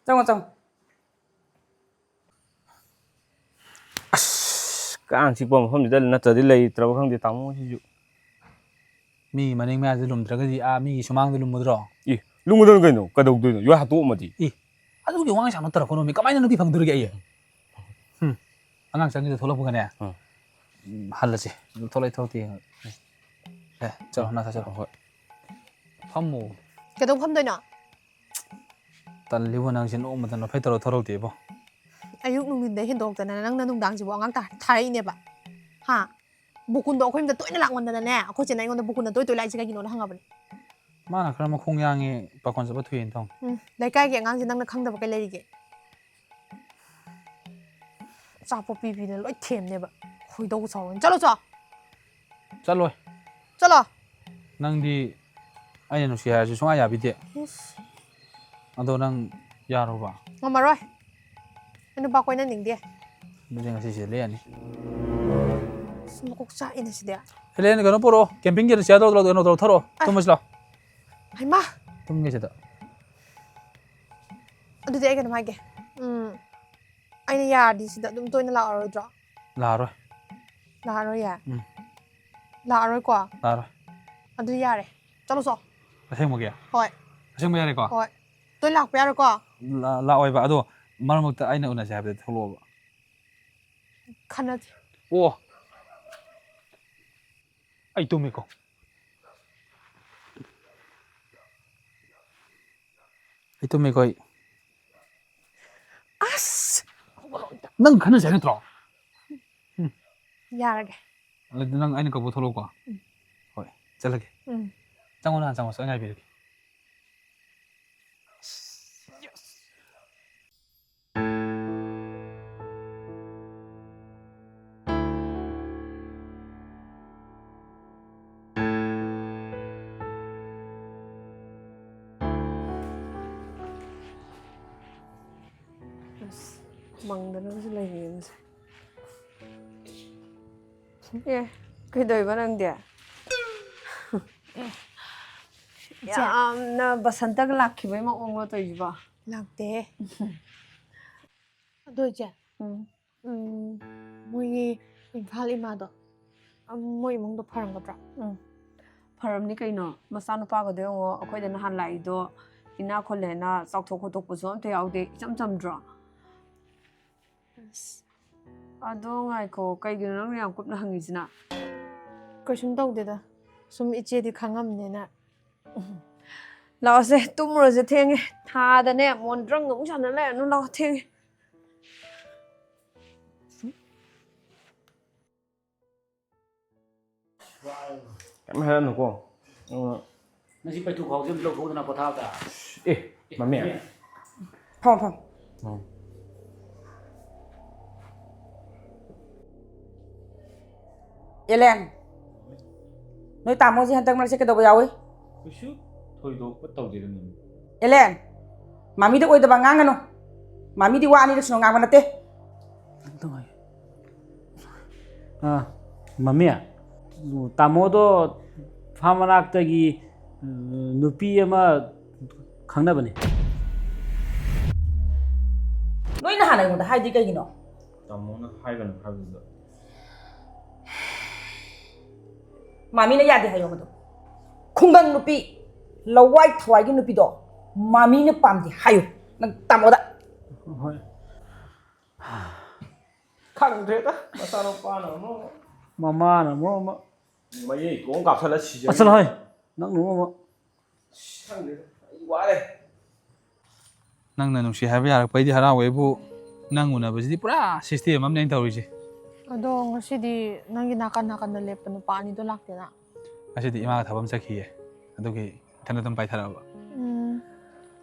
ꯆꯪꯉꯣ, ꯆꯪꯉꯣ꯫ ꯑꯁ, ꯀꯥꯡ ꯆꯤꯛꯄ ꯃꯐꯝꯁꯤꯗ ꯅꯠꯇ꯭ꯔꯗꯤ ꯂꯩꯇ꯭ꯔꯕ ꯈꯪꯗꯦ ꯇꯥꯃꯣꯁꯤꯁꯨ꯫ ꯃꯤ ꯃꯅꯤꯡ ꯃꯌꯥꯁꯦ ꯂꯨꯝꯗ꯭ꯔꯒꯗꯤ ꯑꯥ ꯃꯤꯒꯤ ꯁꯨꯃꯥꯡꯗ ꯂꯨꯝꯃꯨꯗ꯭ꯔꯣ? ꯏ, ꯂꯨꯝꯃꯨꯗꯅ ꯀꯩꯅꯣ? ꯀꯩꯗꯧꯗꯣꯏꯅꯣ? ꯌꯣꯠ ꯍꯥꯠꯇꯣꯛꯑꯝꯃꯗꯤ? ꯏ, ꯑꯗꯨꯒꯤ ꯋꯥꯉꯥꯡ ꯁꯥꯉꯥꯡ ꯇꯧꯔꯛꯀꯅꯣꯃꯤ꯫ ꯀꯃꯥꯏꯅ ꯅꯨꯄꯤ ꯐꯪꯗꯣꯔꯤꯒꯦ ꯑꯩ? ꯍꯨꯝ, ꯑꯉꯥꯡ ꯆꯪꯒꯤꯗ ꯊꯣꯛꯂꯛꯄꯒꯅꯦ꯫ ꯑꯥ꯫ ꯎꯝ, ꯍꯜꯂꯁꯤ꯫ ꯊꯣꯛꯂꯛꯏ ꯊꯣꯛꯂꯛꯇꯦ ꯌꯦꯡꯉꯒꯦ꯫ ꯑꯦ, ꯆꯠꯂꯣ, ꯅꯁꯥ ꯆꯠꯂꯣ꯫ ꯍꯣꯏ꯫ ꯐꯝꯃꯣ꯫ ꯀꯩꯗꯧ ꯐꯝꯗꯣꯏꯅꯣ? ꯇꯜꯂꯤꯕꯣ ꯅꯪꯁꯦ, ꯅꯣꯡꯃꯇ ꯅꯣꯛꯐꯦꯠ ꯇꯧꯔ ꯊꯣꯔꯛꯇꯦꯕꯣ꯫ ꯑꯌꯨꯛ ꯅꯨꯡꯊꯤꯟꯗ ꯍꯦꯟꯗꯣꯛꯇꯅ ꯅꯪꯅ ꯅꯨꯡꯗꯥꯡꯁꯤꯕꯨ ꯑꯉꯥꯡ ꯇꯥ-, ꯊꯥꯔꯛꯏꯅꯦꯕ꯫ ꯍꯥ? ꯕꯨꯀꯨꯟꯗꯣ ꯑꯩꯈꯣꯏ ꯌꯨꯝꯗ ꯇꯣꯏꯅ ꯂꯥꯛꯃꯟꯗꯅꯅꯦ, ꯑꯩꯈꯣꯏ ꯆꯦꯅ ꯑꯩꯉꯣꯟꯗ ꯕꯨꯀꯨꯟꯗ ꯇꯣꯏ ꯇꯣꯏ ꯂꯥꯛꯏꯁꯦ ꯀꯩꯒꯤꯅꯣꯅ ꯍꯪꯉꯕꯅꯦ꯫ ꯃꯥꯅ ꯈꯔ ꯃꯈꯣꯡ ꯌꯥꯡꯉꯤ, ꯄꯥꯈꯣꯟ ꯆꯠꯄ ꯊꯨꯏꯅ ꯇꯧꯅꯤ꯫ ꯎꯝ, ꯂꯩꯀꯥꯏꯒꯤ ꯑꯉꯥꯡꯁꯦ ꯅꯪꯅ ꯈꯪꯗꯕ ꯀꯩ ꯂꯩꯔꯤꯒꯦ? ꯑꯆꯥꯄꯣꯠ ꯄꯤꯕꯤꯗꯅ ꯂꯣꯏ ꯊꯦꯝꯅꯦꯕ꯫ ꯈꯣꯏꯗꯧ ꯁꯥꯎꯔꯅꯤ꯫ ꯆꯠꯂꯣ ꯆꯣ꯫ ꯆꯠꯂꯣꯏ꯫ ꯆꯠꯂꯣ꯫ ꯅꯪꯗꯤ ꯑꯩꯅ ꯅꯨꯡꯁꯤ ꯍꯥꯏꯔꯁꯨ ꯁꯨꯡꯌꯥ ꯌꯥꯕꯤꯗꯦ꯫ ꯏꯁ꯫ ꯑꯗꯣ ꯅꯪ ꯌꯥꯔꯣꯕ? ꯉꯝꯃꯔꯣꯏ꯫ ꯑꯩ ꯅꯨꯄꯥ ꯀꯣꯏꯅꯅꯤꯡꯗꯦ꯫ ꯑꯗꯨꯗꯤ ꯉꯁꯤꯁꯦ ꯂꯦꯛꯑꯅꯤ꯫ ꯑꯁ, ꯃꯀꯣꯛ ꯆꯥꯛꯏꯅꯦ ꯁꯤꯗꯤ꯫ ꯍꯦꯂꯦꯟ, ꯀꯩꯅꯣ ꯄꯨꯔꯛꯑꯣ꯫ ꯀꯦꯝꯄꯤꯡꯒꯤ ꯆꯤꯌꯔꯗꯣ ꯂꯧ-, ꯀꯩꯅꯣ ꯇꯧꯔꯣ, ꯊꯣꯔꯛꯑꯣ꯫ ꯑꯁ꯫ ꯇꯨꯝꯃꯁꯤ ꯂꯥꯎ꯫ ꯍꯩꯃꯥ꯫ ꯇꯨꯝꯒꯦ ꯁꯤꯗ꯫ ꯑꯗꯨꯗꯤ ꯑꯩ ꯀꯩꯅꯣꯝ ꯍꯥꯏꯒꯦ꯫ ꯎꯝ, ꯑꯩꯅ ꯌꯥꯔꯗꯤ ꯁꯤꯗ ꯑꯗꯨꯝ ꯇꯣꯏꯅ ꯂꯥꯛꯑꯔꯣꯏꯗ꯭ꯔꯣ? ꯂꯥꯛꯑꯔꯣꯏ꯫ ꯂꯥꯛꯑꯔꯣꯏꯌꯦ? ꯎꯝ꯫ ꯂꯥꯛꯑꯔꯣꯏꯀꯣ? ꯂꯥꯛꯑꯔꯣꯏ꯫ ꯑꯗꯨ ꯌꯥꯔꯦ꯫ ꯆꯠꯂꯣ ꯆꯣ꯫ ꯑꯁꯦꯡꯕꯒꯤ? ꯍꯣꯏ꯫ ꯑꯁꯦꯡꯕ ꯌꯥꯔꯦꯀꯣ? ꯍꯣꯏ꯫ ꯇꯣꯏ ꯂꯥꯛꯄ ꯌꯥꯔꯣꯏꯀꯣ? ꯂꯥ-, ꯂꯥꯛꯑꯣꯏꯕ꯫ ꯑꯗꯣ ꯃꯔꯛ ꯃꯔꯛꯇ ꯑꯩꯅ ꯎꯅꯁꯦ ꯍꯥꯏꯕꯗ ꯊꯣꯛꯂꯛꯑꯣꯕ꯫ ꯈꯟꯅꯁꯦ꯫ ꯑꯣ꯫ ꯑꯩ ꯇꯨꯝꯃꯤꯀꯣ꯫ ꯑꯩ ꯇꯨꯝꯃꯤꯀꯣ ꯑꯩ꯫ ꯑꯁ! ꯅꯪ ꯈꯟꯅꯁꯦ ꯍꯥꯏ ꯅꯠꯇ꯭ꯔꯣ? ꯎꯝ꯫ ꯌꯥꯔꯒꯦ꯫ ꯑꯗꯨꯗꯤ ꯅꯪ ꯑꯩꯅ ꯀꯧꯕ ꯊꯣꯛꯂꯛꯎꯀꯣ꯫ ꯎꯝ꯫ ꯍꯣꯏ, ꯆꯠꯂꯒꯦ꯫ ꯎꯝ꯫ ꯆꯪꯉꯣ, ꯅꯍꯥꯟ ꯆꯪꯉꯣ, ꯑꯩ ꯉꯥꯏꯕꯤꯔꯒꯦ꯫ ꯑꯁ, ꯃꯪꯗꯅꯕꯁꯨ ꯂꯩꯔꯤꯌꯦ ꯃꯁꯦ꯫ ꯑꯦ, ꯀꯩꯗꯧꯔꯤꯕ ꯅꯪꯗꯤ? ꯏꯆꯦ꯫ ꯌꯥꯝꯅ ꯕꯁꯟꯇꯒ ꯂꯥꯛꯈꯤꯕꯩ ꯃꯑꯣꯡꯂꯣ ꯇꯧꯔꯤꯁꯤꯕꯣ? ꯂꯥꯛꯇꯦꯍꯦ꯫ ꯑꯗꯣ ꯏꯆꯦ, ꯎꯝ꯫ ꯎꯝ, ꯃꯣꯏꯒꯤ ꯏꯝꯐꯥꯜ ꯏꯃꯥꯗꯣ, ꯎꯝ, ꯃꯣꯏ ꯏꯃꯨꯡꯗꯣ ꯐꯔꯝꯒꯗ꯭ꯔꯣ? ꯎꯝ, ꯐꯔꯝꯅꯤ ꯀꯩꯅꯣ꯫ ꯃꯆꯥꯅꯨꯄꯥꯒꯗꯣ ꯌꯦꯡꯉꯣ, ꯑꯩꯈꯣꯏꯗ ꯅꯍꯥꯟ ꯂꯥꯛꯏꯗꯣ ꯏꯅꯥꯛ ꯈꯨꯜꯂꯦꯅ ꯆꯥꯎꯊꯣꯛ ꯈꯣꯠꯇꯣꯛꯄꯁꯨ ꯑꯝꯇ ꯌꯥꯎꯗꯦ, ꯏꯆꯝ ꯆꯝꯗ꯭ꯔꯣ? ꯑꯁ꯫ ꯑꯗꯣ ꯉꯥꯏꯈꯣ, ꯀꯩꯒꯤꯅꯣ ꯅꯪꯅ ꯌꯥꯝ ꯀꯨꯞꯅ ꯍꯪꯉꯤꯁꯤꯅ? ꯀꯩꯁꯨꯝ ꯇꯧꯗꯦꯗ, ꯁꯨꯝ ꯏꯆꯦꯗꯤ ꯈꯪꯉꯝꯅꯤꯅ꯫ ꯂꯥꯛꯑꯣꯁꯦ, ꯇꯨꯝꯃꯨꯔꯁꯦ, ꯊꯦꯡꯉꯦ꯫ ꯊꯥꯗꯅꯦ ꯃꯣꯟꯗ꯭ꯔꯪ ꯑꯃꯨꯛ ꯁꯥꯟꯅ ꯂꯩꯔꯅꯨ, ꯂꯥꯛꯑꯣ, ꯊꯦꯡꯉꯦ꯫ ꯀꯩꯝ ꯍꯥꯏꯔꯛꯅꯨꯀꯣ꯫ ꯎꯝ꯫ ꯅꯪꯁꯤ ꯄꯩꯊꯨ ꯈꯥꯎꯁꯦ ꯑꯝꯇ ꯂꯧꯊꯣꯛꯎꯗꯅ ꯄꯣꯊꯥꯕꯗ꯫ ꯑꯦ, ꯃꯃꯤ꯫ ꯐꯝꯃꯣ, ꯐꯝꯃꯣ꯫ ꯎꯝ꯫ ꯑꯦꯂꯦꯟ, ꯅꯣꯏ ꯇꯥꯃꯣꯁꯦ ꯍꯟꯗꯛ ꯃꯔꯛꯁꯦ ꯀꯩꯗꯧꯕ ꯌꯥꯎꯏ? ꯀꯩꯁꯨ ꯊꯣꯏꯗꯣꯛꯄ ꯇꯧꯗꯦꯗ, ꯃꯦꯝ꯫ ꯑꯦꯂꯦꯟ, ꯃꯃꯤꯗ ꯑꯣꯏꯗꯕ ꯉꯥꯡꯒꯅꯨ꯫ ꯃꯃꯤꯗꯤ ꯋꯥ ꯑꯅꯤꯔꯛ ꯁꯨꯅ ꯉꯥꯡꯕ ꯅꯠꯇꯦ꯫ ꯑꯥ, ꯃꯃꯤ, ꯇꯥꯃꯣꯗꯣ ꯐꯥꯝ ꯃꯅꯥꯛꯇꯒꯤ, ꯎꯝ, ꯅꯨꯄꯤ ꯑꯃ ꯈꯪꯅꯕꯅꯤ꯫ ꯅꯣꯏ ꯅꯍꯥꯟ ꯑꯩꯉꯣꯟꯗ ꯍꯥꯏꯗꯤ ꯀꯩꯒꯤꯅꯣ? ꯇꯥꯃꯣꯅ ꯍꯥꯏꯒꯅꯨ ꯍꯥꯏꯕꯗꯨꯗ꯫ ꯃꯥꯃꯤꯅ ꯌꯥꯗꯦ ꯍꯥꯏꯌꯣ ꯃꯗꯨ꯫ ꯈꯨꯡꯒꯪ ꯅꯨꯄꯤ, ꯂꯋꯥꯏ ꯊꯋꯥꯏꯒꯤ ꯅꯨꯄꯤꯗꯣ ꯃꯥꯃꯤꯅ ꯄꯥꯝꯗꯦ ꯍꯥꯏꯌꯨ ꯅꯪ ꯇꯥꯃꯣꯗ꯫ ꯍꯣꯏ꯫ ꯈꯪꯗ꯭ꯔꯦꯗ, ꯃꯆꯥꯅꯨꯄꯥꯅ ꯑꯃꯨꯛ꯫ ꯃꯃꯥꯅ ꯑꯃꯨꯛ ꯑꯃ꯫ ꯃꯌꯩ ꯀꯣꯡ ꯀꯥꯞꯁꯜꯂ ꯁꯤꯖꯔꯦ꯫ ꯑꯁ, ꯆꯠꯂꯣ ꯍꯣꯏ, ꯅꯪ ꯅꯣꯡꯃ꯫ ꯑꯁ, ꯈꯪꯗ꯭ꯔꯦꯗ, ꯑꯩ ꯋꯥꯔꯦ꯫ ꯅꯪꯅ ꯅꯨꯡꯁꯤ ꯍꯥꯏꯕ ꯌꯥꯔꯛꯄꯩꯗꯤ ꯍꯔꯥꯎꯋꯦꯕꯨ, ꯅꯪ ꯎꯅꯕꯁꯤꯗꯤ ꯄꯨꯔꯥ system ꯑꯃꯅꯦ ꯑꯩꯅ ꯇꯧꯔꯤꯁꯦ꯫ ꯑꯗꯣ ꯉꯁꯤꯗꯤ ꯅꯪꯒꯤ ꯅꯥꯀꯟ ꯅꯥꯀꯟꯗ ꯂꯦꯞꯄ ꯅꯨꯄꯥ ꯑꯅꯤꯗꯣ ꯂꯥꯛꯇꯦꯅ? ꯉꯁꯤꯗꯤ ꯏꯃꯥꯒ ꯊꯕꯛ ꯑꯃ ꯆꯠꯈꯤꯌꯦ, ꯑꯗꯨꯒꯤ ꯏꯊꯟꯗ ꯑꯗꯨꯝ ꯄꯥꯏꯊꯔꯛꯑꯕ꯫ ꯎꯝ꯫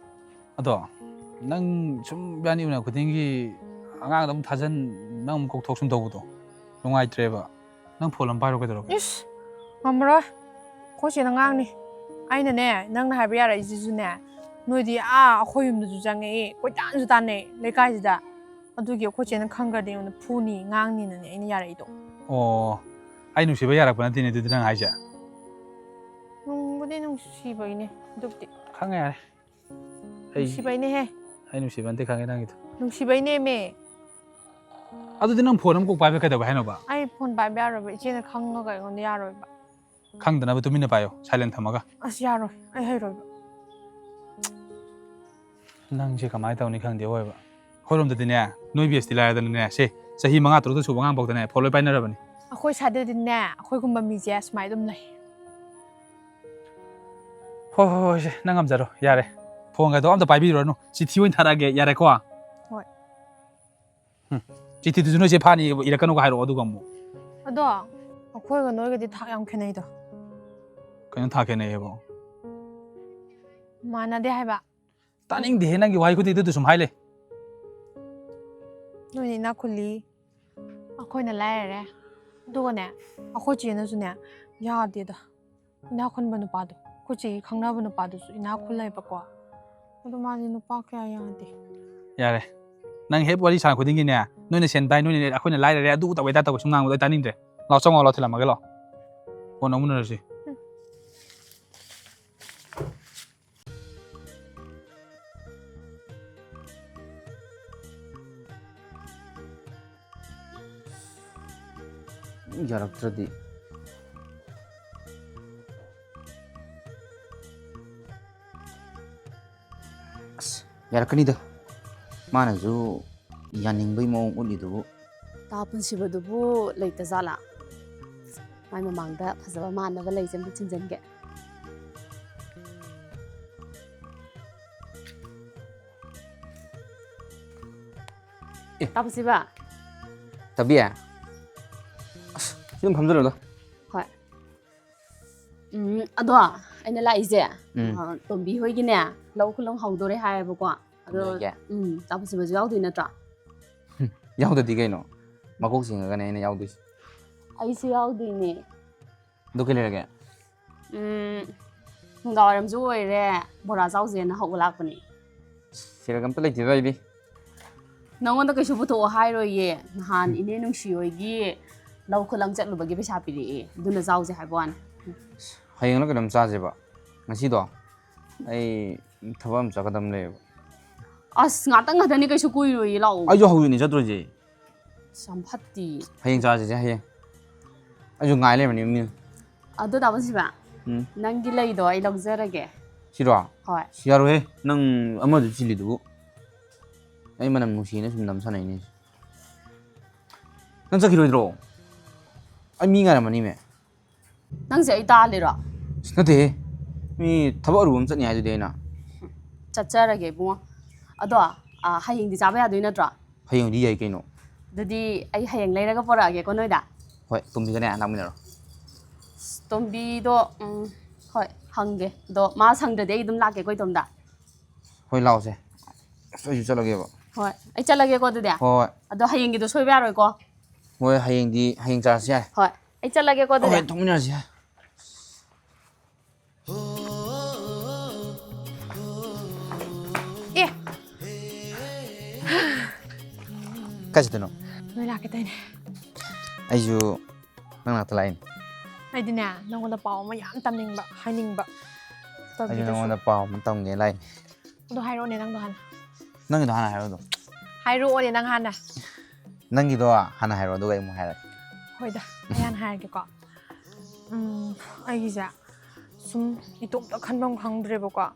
ꯑꯗꯣ ꯅꯪ ꯁꯨꯝ ꯏꯕꯥꯅꯤ ꯎꯅ ꯈꯨꯗꯤꯡꯒꯤ ꯑꯉꯥꯡꯗ ꯑꯃꯨꯛ ꯊꯥꯖꯟ, ꯅꯪ ꯑꯃꯨꯛ ꯀꯧꯊꯣꯛ ꯁꯨꯝ ꯇꯧꯕꯗꯣ ꯅꯨꯡꯉꯥꯏꯇ꯭ꯔꯦꯕ꯫ ꯅꯪ ꯐꯣꯟ ꯑꯃ ꯄꯥꯏꯔꯣ ꯀꯩꯗꯧꯔꯒꯦ? ꯏꯁ, ꯉꯝꯃꯔꯣꯏ꯫ ꯑꯩꯈꯣꯏ ꯆꯦꯅ ꯉꯥꯡꯅꯤ꯫ ꯑꯩꯅꯅꯦ, ꯅꯪꯅ ꯍꯥꯏꯕ ꯌꯥꯔꯛꯏꯁꯤꯁꯨꯅꯦ, ꯅꯣꯏꯗꯤ ꯑꯥ ꯑꯩꯈꯣꯏ ꯌꯨꯝꯗꯁꯨ ꯆꯪꯉꯛꯏ, ꯀꯣꯏꯇꯥꯟꯁꯨ ꯇꯥꯟꯅꯩ ꯂꯩꯀꯥꯏꯁꯤꯗ꯫ ꯑꯗꯨꯒꯤ ꯑꯩꯈꯣꯏ ꯆꯦꯅ ꯈꯪꯈ꯭ꯔꯗꯤ ꯑꯩꯉꯣꯟꯗ ꯐꯨꯅꯤ, ꯉꯥꯡꯅꯤꯅꯅꯦ ꯑꯩꯅ ꯌꯥꯔꯛꯏꯗꯣ꯫ ꯑꯣ, ꯑꯩ ꯅꯨꯡꯁꯤꯕ ꯌꯥꯔꯛꯄ ꯅꯠꯇꯦꯅꯦ ꯑꯗꯨꯗꯤ ꯅꯪ ꯍꯥꯏꯁꯦ? ꯅꯨꯡꯕꯨꯗꯤ ꯅꯨꯡꯁꯤꯕꯩꯅꯦ, ꯑꯗꯨꯕꯨꯗꯤ꯫ ꯈꯪꯉꯦ, ꯌꯥꯔꯦ꯫ ꯑꯩ ꯅꯨꯡꯁꯤꯕꯩꯅꯦꯍꯦ꯫ ꯑꯩ ꯅꯨꯡꯁꯤꯕ ꯅꯠꯇꯦ, ꯈꯪꯉꯦ ꯅꯪꯒꯤꯗꯣ꯫ ꯅꯨꯡꯁꯤꯕꯩꯅꯦꯃꯦ꯫ ꯑꯗꯨꯗꯤ ꯅꯪ ꯐꯣꯟ ꯑꯃ ꯀꯣꯛ ꯄꯥꯏꯕ ꯀꯩꯗꯧꯕ ꯍꯥꯏꯅꯣꯕ? ꯑꯩ ꯐꯣꯟ ꯄꯥꯏꯕ ꯌꯥꯔꯣꯏꯕ, ꯏꯆꯦꯅ ꯈꯪꯉꯒ ꯑꯩꯉꯣꯟꯗ ꯌꯥꯔꯣꯏꯕ꯫ ꯈꯪꯗꯅꯕ ꯇꯨꯃꯤꯟꯅ ꯄꯥꯏꯌꯣ, silent ꯊꯝꯃꯒ꯫ ꯑꯁ, ꯌꯥꯔꯣꯏ, ꯑꯩ ꯍꯩꯔꯣꯏꯕ꯫ ꯅꯪꯁꯦ ꯀꯃꯥꯏꯅ ꯇꯧꯅꯤ ꯈꯪꯗꯦ ꯑꯣꯏꯕ꯫ ꯑꯩꯈꯣꯏꯔꯣꯝꯗꯗꯤꯅꯦ, ꯅꯣꯏ batchꯇꯤ ꯂꯥꯏꯔꯗꯅꯅꯦ, ꯁꯦ, ꯆꯍꯤ ꯃꯉꯥ ꯇꯔꯨꯛꯇ ꯁꯨꯕ ꯑꯉꯥꯡ ꯐꯥꯎꯗꯅꯦ ꯐꯣꯟ ꯂꯣꯏ ꯄꯥꯏꯅꯔꯕꯅꯤ꯫ ꯑꯩꯈꯣꯏ ꯁ꯭ꯋꯥꯏꯗꯗꯤꯅꯦ, ꯑꯩꯈꯣꯏꯒꯨꯝꯕ ꯃꯤꯁꯦ ꯁꯨꯃꯥꯏꯅ ꯑꯗꯨꯝ ꯂꯩ꯫ ꯍꯣꯏ, ꯍꯣꯏ, ꯍꯣꯏ, ꯁꯦ, ꯅꯪ ꯉꯝꯖꯔꯣ, ꯌꯥꯔꯦ꯫ ꯐꯣꯟꯒꯗꯣ ꯑꯝꯇ ꯄꯥꯏꯕꯤꯔꯨꯔꯅꯨ, ꯆꯤꯊꯤ ꯑꯣꯏꯅ ꯊꯥꯔꯛꯑꯒꯦ, ꯌꯥꯔꯦꯀꯣ? ꯍꯣꯏ꯫ ꯎꯝ, ꯆꯤꯊꯤꯗꯨꯁꯨ ꯅꯣꯏꯁꯦ ꯐꯥꯅꯤ ꯏꯔꯛꯀꯅꯨꯒ ꯍꯥꯏꯔꯛꯑꯣ, ꯑꯗꯨꯒ ꯑꯃꯨꯛ꯫ ꯑꯗꯣ ꯑꯩꯈꯣꯏꯒ ꯅꯣꯏꯒꯗꯤ ꯊꯥꯛ ꯌꯥꯝ ꯈꯦꯠꯅꯩꯗꯣ꯫ ꯀꯩꯅꯣ ꯊꯥꯛ ꯈꯦꯠꯅꯩ ꯍꯥꯏꯕꯣ? ꯃꯥꯟꯅꯗꯦ ꯍꯥꯏꯕ꯫ ꯇꯥꯅꯤꯡꯗꯦꯍꯦ, ꯅꯪꯒꯤ ꯋꯥꯍꯩ ꯈꯨꯗꯤꯡꯗꯨ ꯑꯗꯨ ꯁꯨꯝ ꯍꯥꯏ ꯂꯩ꯫ ꯅꯣꯏꯅ ꯏꯅꯥꯛ ꯈꯨꯜꯂꯤ, ꯑꯩꯈꯣꯏꯅ ꯂꯥꯏꯔꯔꯦ꯫ ꯑꯗꯨꯒꯅꯦ, ꯑꯩꯈꯣꯏ ꯆꯦꯅꯁꯨꯅꯦ, ꯌꯥꯗꯦꯗ꯫ ꯏꯅꯥꯛ ꯈꯨꯟꯕ ꯅꯨꯄꯥꯗꯣ, ꯑꯩꯈꯣꯏ ꯆꯦꯒꯤ ꯈꯪꯅꯕ ꯅꯨꯄꯥꯗꯨꯁꯨ ꯏꯅꯥꯛ ꯈꯨꯜꯂꯦꯕꯀꯣ꯫ ꯑꯗꯣ ꯃꯥꯗꯤ ꯅꯨꯄꯥ ꯀꯌꯥ ꯌꯥꯗꯦ꯫ ꯌꯥꯔꯦ꯫ ꯅꯪ ꯍꯦꯛ ꯋꯥꯔꯤ ꯁꯥꯟꯅ ꯈꯨꯗꯤꯡꯒꯤꯅꯦ, "ꯅꯣꯏꯅ ꯁꯦꯟ ꯄꯥꯏ, ꯅꯣꯏꯅ ꯂꯩ, ꯑꯩꯈꯣꯏꯅ ꯂꯥꯏꯔꯔꯦ, ꯑꯗꯨ ꯇꯧꯋꯦ, ꯑꯗꯥ ꯇꯧꯋꯦ", ꯁꯨꯝ ꯉꯥꯡꯕꯗꯣ ꯑꯩ ꯇꯥꯅꯤꯡꯗ꯭ꯔꯦ꯫ ꯂꯥꯛꯑꯣ, ꯆꯪꯉꯛꯑꯣ, ꯂꯥꯛꯑꯣ, ꯊꯤꯜꯂꯝꯃꯒꯦ, ꯂꯥꯛꯑꯣ꯫ ꯀꯣꯟꯅ ꯑꯃꯨꯛ ꯎꯅꯔꯁꯤ꯫ ꯎꯝ꯫ ꯌꯥꯔꯛꯇ꯭ꯔꯗꯤ꯫ ꯑꯁ, ꯌꯥꯔꯛꯀꯅꯤꯗ꯫ ꯃꯥꯅꯁꯨ ꯌꯥꯅꯤꯡꯕꯩ ꯃꯑꯣꯡ ꯎꯠꯂꯤꯗꯨꯕꯨ꯫ ꯇꯥ ꯄꯨꯟꯁꯤꯕꯗꯨꯕꯨ ꯂꯩꯇ ꯖꯥꯠꯂꯥ? ꯃꯥꯏ ꯃꯃꯥꯡꯗ ꯐꯖꯕ ꯃꯥꯟꯅꯕ ꯂꯩꯁꯦ ꯑꯝꯇ ꯊꯤꯟꯖꯟꯒꯦ꯫ ꯑꯦ꯫ ꯇꯥ ꯄꯨꯟꯁꯤꯕ꯫ ꯇꯕꯤ꯫ ꯁꯤ ꯑꯗꯨꯝ ꯐꯝꯖꯜꯂꯣꯗ꯫ ꯎꯝ, ꯑꯗꯣ ꯑꯩꯅ ꯂꯥꯛꯏꯁꯦ, ꯎꯝ꯫ ꯑ, ꯇꯣꯝꯕꯤ ꯍꯣꯏꯒꯤꯅꯦ, ꯂꯧ ꯈꯨꯂꯪ ꯍꯧꯗꯣꯔꯦ ꯍꯥꯏꯌꯦꯕꯀꯣ꯫ ꯑꯗꯣ, ꯇꯣꯝꯕꯤ ꯍꯣꯏꯒꯤ? ꯎꯝ, ꯇꯥꯕꯁꯤꯕꯁꯨ ꯌꯥꯎꯗꯣꯏ ꯅꯠꯇ꯭ꯔꯣ? ꯌꯥꯎꯗꯗꯤ ꯀꯩꯅꯣ? ꯃꯀꯣꯛ ꯆꯤꯡꯉꯒꯅꯦ ꯑꯩꯅ ꯌꯥꯎꯗꯣꯏꯁꯦ꯫ ꯑꯩꯁꯨ ꯌꯥꯎꯗꯣꯏꯅꯦ꯫ ꯑꯗꯨ ꯀꯩ ꯂꯩꯔꯒꯦ? ꯎꯝ, ꯅꯨꯡꯗꯥꯡꯋꯥꯏꯔꯝꯁꯨ ꯑꯣꯏꯔꯦ, ꯕꯣꯔꯥ ꯆꯥꯎꯁꯦꯅ ꯍꯧꯕ ꯂꯥꯛꯄꯅꯦ꯫ ꯁꯤꯔꯒ ꯑꯝꯇ ꯂꯩꯇꯦꯗ ꯑꯩꯗꯤ꯫ ꯅꯉꯣꯟꯗ ꯀꯩꯁꯨ ꯄꯨꯊꯣꯛꯑꯣ ꯍꯥꯏꯔꯣꯏꯌꯦ꯫ ꯅꯍꯥꯟ ꯏꯅꯦ ꯅꯨꯡꯁꯤ ꯍꯣꯏꯒꯤ ꯂꯧ ꯈꯨꯂꯪ ꯆꯠꯂꯨꯕꯒꯤ ꯄꯩꯁꯥ ꯄꯤꯔꯛꯑꯦ, ꯑꯗꯨꯅ ꯆꯥꯎꯁꯦ ꯍꯥꯏꯕ ꯋꯥꯅꯤ꯫ ꯍꯌꯦꯡꯂ ꯀꯩꯅꯣꯝ ꯆꯥꯁꯦꯕ꯫ ꯉꯁꯤꯗꯣ ꯑꯩ ꯊꯕꯛ ꯑꯃ ꯆꯠꯀꯗꯕ ꯂꯩꯌꯦꯕ꯫ ꯑꯁ, ꯉꯥꯛꯇꯪ ꯉꯥꯛꯇꯅꯤ, ꯀꯩꯁꯨ ꯀꯨꯏꯔꯣꯏꯌꯦ, ꯂꯥꯛꯑꯣ꯫ ꯑꯩꯁꯨ ꯍꯧꯖꯤꯛꯅꯤ ꯆꯠꯇꯣꯏꯁꯦ꯫ ꯑꯁ, ꯌꯥꯝ ꯐꯠꯇꯤ꯫ ꯍꯌꯦꯡ ꯆꯥꯁꯤꯁꯦ, ꯍꯌꯦꯡ꯫ ꯑꯩꯁꯨ ꯉꯥꯏ ꯂꯩꯕꯅꯤ ꯃꯤ꯫ ꯑꯗꯣ ꯇꯥꯃꯣꯁꯤꯕ, ꯎꯝ꯫ ꯅꯪꯒꯤ ꯂꯩꯗꯣ ꯑꯩ ꯂꯧꯖꯔꯒꯦ꯫ ꯁꯤꯔꯣ? ꯍꯣꯏ꯫ ꯁꯤ ꯌꯥꯔꯣꯏꯍꯦ, ꯅꯪ ꯑꯃꯗꯨ ꯆꯤꯜꯂꯤꯗꯨꯕꯨ꯫ ꯑꯩ ꯃꯅꯝ ꯅꯨꯡꯁꯤꯅ ꯁꯨꯝ ꯅꯝ ꯁꯥꯟꯅꯩꯅꯦ꯫ ꯅꯪ ꯆꯠꯈꯤꯔꯣꯏꯗ꯭ꯔꯣ? ꯑꯩ ꯃꯤ ꯉꯥꯏꯔꯝꯃꯅꯤꯃꯦ꯫ ꯅꯪꯁꯦ ꯑꯩ ꯇꯥꯜꯂꯤꯔꯣ? ꯑꯁ, ꯅꯠꯇꯦꯍꯦ, ꯃꯤ ꯊꯕꯛ ꯑꯔꯨꯕ ꯑꯃ ꯆꯠꯅꯤ ꯍꯥꯏꯗꯨꯗꯤ ꯑꯩꯅ꯫ ꯆꯠꯆꯔꯒꯦ ꯏꯕꯨꯡꯉꯣ꯫ ꯑꯗꯣ, ꯑ, ꯍꯌꯦꯡꯗꯤ ꯆꯥꯕ ꯌꯥꯗꯣꯏ ꯅꯠꯇ꯭ꯔꯣ? ꯍꯌꯦꯡꯗꯤ ꯌꯥꯏ ꯀꯩꯅꯣ꯫ ꯑꯗꯨꯗꯤ ꯑꯩ ꯍꯌꯦꯡ ꯂꯩꯔꯒ ꯄꯨꯔꯛꯑꯒꯦꯀꯣ ꯅꯣꯏꯗ꯫ ꯍꯣꯏ, ꯇꯣꯝꯕꯤꯒꯅꯦ ꯂꯥꯛꯃꯤꯟꯅꯔꯣ꯫ ꯑꯁ, ꯇꯣꯝꯕꯤꯗꯣ, ꯎꯝ, ꯍꯣꯏ, ꯍꯪꯒꯦ꯫ ꯑꯗꯣ ꯃꯥ ꯁꯪꯗ꯭ꯔꯗꯤ ꯑꯩ ꯑꯗꯨꯝ ꯂꯥꯛꯀꯦꯀꯣ ꯏꯇꯣꯝꯗ꯫ ꯍꯣꯏ, ꯂꯥꯛꯑꯣꯁꯦ꯫ ꯑꯁ, ꯑꯩꯁꯨ ꯆꯠꯂꯒꯦꯕ꯫ ꯍꯣꯏ, ꯑꯩ ꯆꯠꯂꯒꯦꯀꯣ ꯑꯗꯨꯗꯤ꯫ ꯍꯣꯏ, ꯍꯣꯏ꯫ ꯑꯗꯣ ꯍꯌꯦꯡꯒꯤꯗꯣ ꯁꯣꯏꯕ ꯌꯥꯔꯣꯏꯀꯣ꯫ ꯍꯣꯏ, ꯍꯌꯦꯡꯗꯤ, ꯍꯌꯦꯡ ꯆꯥꯔꯁꯤ ꯌꯥꯔꯦ꯫ ꯍꯣꯏ, ꯑꯩ ꯆꯠꯂꯒꯦꯀꯣ ꯑꯗꯨꯗꯤ꯫ ꯍꯣꯏ, ꯊꯣꯛꯃꯤꯟꯅꯔꯁꯤ ꯌꯥꯔꯦ꯫ ꯑꯦ, ꯀꯥꯏ ꯆꯠꯇꯣꯏꯅꯣ? ꯅꯣꯏ ꯂꯥꯛꯀꯦ ꯇꯧꯅꯦ꯫ ꯑꯩꯁꯨ ꯅꯪ ꯅꯥꯛꯇ ꯂꯥꯛꯏꯅꯦ꯫ ꯑꯩꯗꯤꯅꯦ, ꯅꯪꯉꯣꯟꯗ ꯄꯥꯎ ꯑꯃ ꯌꯥꯝ ꯇꯝꯅꯤꯡꯕ, ꯍꯥꯏꯅꯤꯡꯕ꯫ ꯑꯩꯁꯨ ꯇꯝꯕꯤꯒꯦ ꯅꯪꯉꯣꯟꯗ ꯄꯥꯎ ꯑꯃ ꯇꯝꯒꯦ ꯂꯥꯛꯏꯅꯦ꯫ ꯑꯗꯣ ꯍꯥꯏꯔꯛꯑꯣꯅꯦ, ꯅꯪꯗꯣ ꯍꯥꯟꯅ꯫ ꯅꯪꯒꯤꯗꯣ ꯍꯥꯟꯅ ꯍꯥꯏꯔꯛꯑꯣ ꯑꯗꯨꯝ꯫ ꯍꯥꯏꯔꯛꯑꯣꯅꯦ, ꯅꯪ ꯍꯥꯟꯅ꯫ ꯅꯪꯒꯤꯗꯣ ꯍꯥꯟꯅ ꯍꯥꯏꯔꯛꯑꯣ, ꯑꯗꯨꯒ ꯑꯩ ꯑꯃꯨꯛ ꯍꯥꯏꯔꯛꯀꯦ꯫ ꯍꯣꯏꯗ, ꯑꯩ ꯍꯥꯟꯅ ꯍꯥꯏꯔꯒꯦꯀꯣ꯫ ꯎꯝ, ꯑꯩꯒꯤꯁꯦ ꯁꯨꯝ ꯏꯇꯣꯝꯇ ꯈꯟꯐꯝ ꯈꯪꯗ꯭ꯔꯦꯕꯀꯣ꯫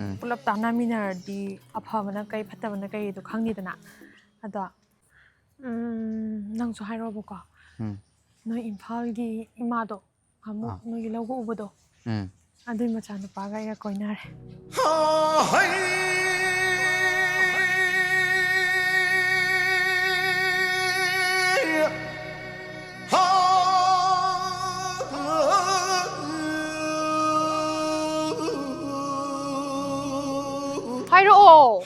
ꯎꯝ꯫ ꯄꯨꯂꯞ ꯇꯥꯟꯅꯃꯤꯟꯅꯔꯗꯤ ꯑꯐꯕꯅ ꯀꯩ, ꯐꯠꯇꯕꯅ ꯀꯩꯗꯣ ꯈꯪꯅꯤꯗꯅ꯫ ꯑꯗꯣ, ꯎꯝ, ꯅꯪꯁꯨ ꯍꯥꯏꯔꯛꯑꯣꯕꯀꯣ꯫ ꯎꯝ꯫ ꯅꯣꯏ ꯏꯝꯐꯥꯜꯒꯤ ꯏꯃꯥꯗꯣ, ꯑꯃꯨꯛ ꯑꯥ꯫ ꯅꯣꯏꯒꯤ ꯂꯧꯒ ꯎꯕꯗꯣ, ꯎꯝ꯫ ꯑꯗꯨꯏ ꯃꯆꯥꯅꯨꯄꯥꯒ ꯑꯩꯒ ꯀꯣꯏꯅꯔꯦ꯫ ꯍꯥꯏꯔꯛꯑꯣ꯫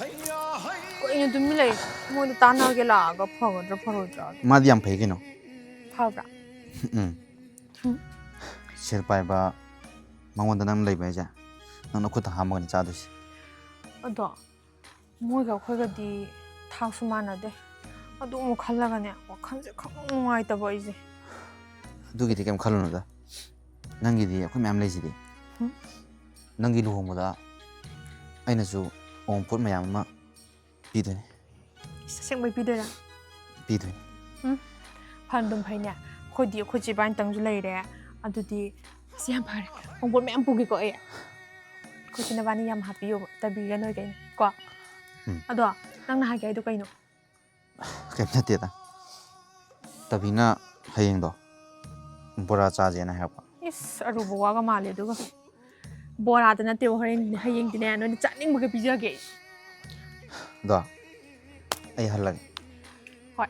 ꯀꯩꯅꯣ ꯇꯨꯃꯤꯟ ꯂꯩ? ꯃꯣꯏꯗ ꯇꯥꯟꯅꯒꯦ ꯂꯥꯛꯑꯒ ꯐꯒꯗ꯭ꯔꯥ ꯐꯔꯣꯏꯗ꯭ꯔꯥ? ꯃꯥꯗꯤ ꯌꯥꯝ ꯐꯩ ꯀꯩꯅꯣ꯫ ꯐꯕ꯭ꯔꯥ? ꯎꯝ꯫ ꯎꯝ꯫ ꯁꯦꯜ ꯄꯥꯏꯕ ꯃꯉꯣꯟꯗ ꯅꯪ ꯂꯩꯕ ꯍꯥꯏꯁꯦ, ꯅꯪ ꯅꯈꯨꯠꯇ ꯍꯥꯝꯃꯒꯅꯤ ꯆꯥꯗꯣꯏꯁꯦ꯫ ꯑꯗꯣ ꯃꯣꯏꯒ ꯑꯩꯈꯣꯏꯒꯗꯤ ꯊꯥꯛꯁꯨ ꯃꯥꯟꯅꯗꯦ꯫ ꯑꯗꯨ ꯑꯃꯨꯛ ꯈꯜꯂꯒꯅꯦ, ꯋꯥꯈꯜꯁꯦ ꯈꯪꯅꯨꯡ ꯅꯨꯡꯉꯥꯏꯇꯕ ꯑꯩꯁꯦ꯫ ꯑꯗꯨꯒꯤꯗꯤ ꯀꯩꯝ ꯈꯜꯂꯨꯅꯨꯗ꯫ ꯅꯪꯒꯤꯗꯤ ꯑꯩꯈꯣꯏ ꯃꯌꯥꯝ ꯂꯩꯁꯤꯗꯤ꯫ ꯍꯨꯝ? ꯅꯪꯒꯤ ꯂꯨꯍꯣꯡꯕꯗ ꯑꯩꯅꯁꯨ ꯑꯋꯨꯟꯄꯣꯠ ꯃꯌꯥꯝ ꯑꯃ ꯄꯤꯗꯣꯏꯅꯦ꯫ ꯏꯁ, ꯑꯁꯦꯡꯕꯩ ꯄꯤꯗꯣꯏꯔꯥ? ꯄꯤꯗꯣꯏꯅꯦ꯫ ꯎꯝ, ꯐꯅꯗꯨꯝ ꯐꯩꯅꯦ꯫ ꯑꯩꯈꯣꯏꯗꯤ ꯑꯩꯈꯣꯏ ꯆꯦ ꯏꯕꯥꯅꯤꯇꯪꯁꯨ ꯂꯩꯔꯦ꯫ ꯑꯗꯨꯗꯤ ꯑꯁ, ꯌꯥꯝ ꯐꯔꯦ꯫ ꯑꯋꯨꯟꯄꯣꯠ ꯃꯌꯥꯝ ꯄꯨꯒꯦꯀꯣ ꯑꯩ꯫ ꯑꯩꯈꯣꯏ ꯆꯦ ꯅꯕꯥꯅꯤ ꯌꯥꯝ ꯍꯥꯞꯄꯤꯌꯣꯕ, ꯇꯕꯤꯒ ꯅꯣꯏꯒꯩꯅ ꯀꯣ꯫ ꯎꯝ꯫ ꯑꯗꯣ ꯅꯪꯅ ꯍꯥꯏꯒꯦ ꯍꯥꯏꯗꯣ ꯀꯩꯅꯣ? ꯀꯩꯝ ꯅꯠꯇꯦꯗ꯫ ꯇꯕꯤꯅ ꯍꯌꯦꯡꯗꯣ ꯕꯣꯔꯥ ꯆꯥꯁꯦꯅ ꯍꯥꯏꯔꯛꯄ꯫ ꯏꯁ, ꯑꯔꯨꯕ ꯋꯥꯒ ꯃꯥꯜꯂꯦ ꯑꯗꯨꯒ꯫ ꯕꯣꯔꯥꯗ ꯅꯠꯇꯦꯕ, ꯍꯣꯔꯦꯟ, ꯍꯌꯦꯡꯗꯤꯅꯦ, ꯅꯣꯏꯅ ꯆꯥꯅꯤꯡꯕꯒ ꯄꯤꯖꯒꯦ꯫ ꯑꯗꯣ ꯑꯩ ꯍꯜꯂꯒꯦ꯫ ꯍꯣꯏ꯫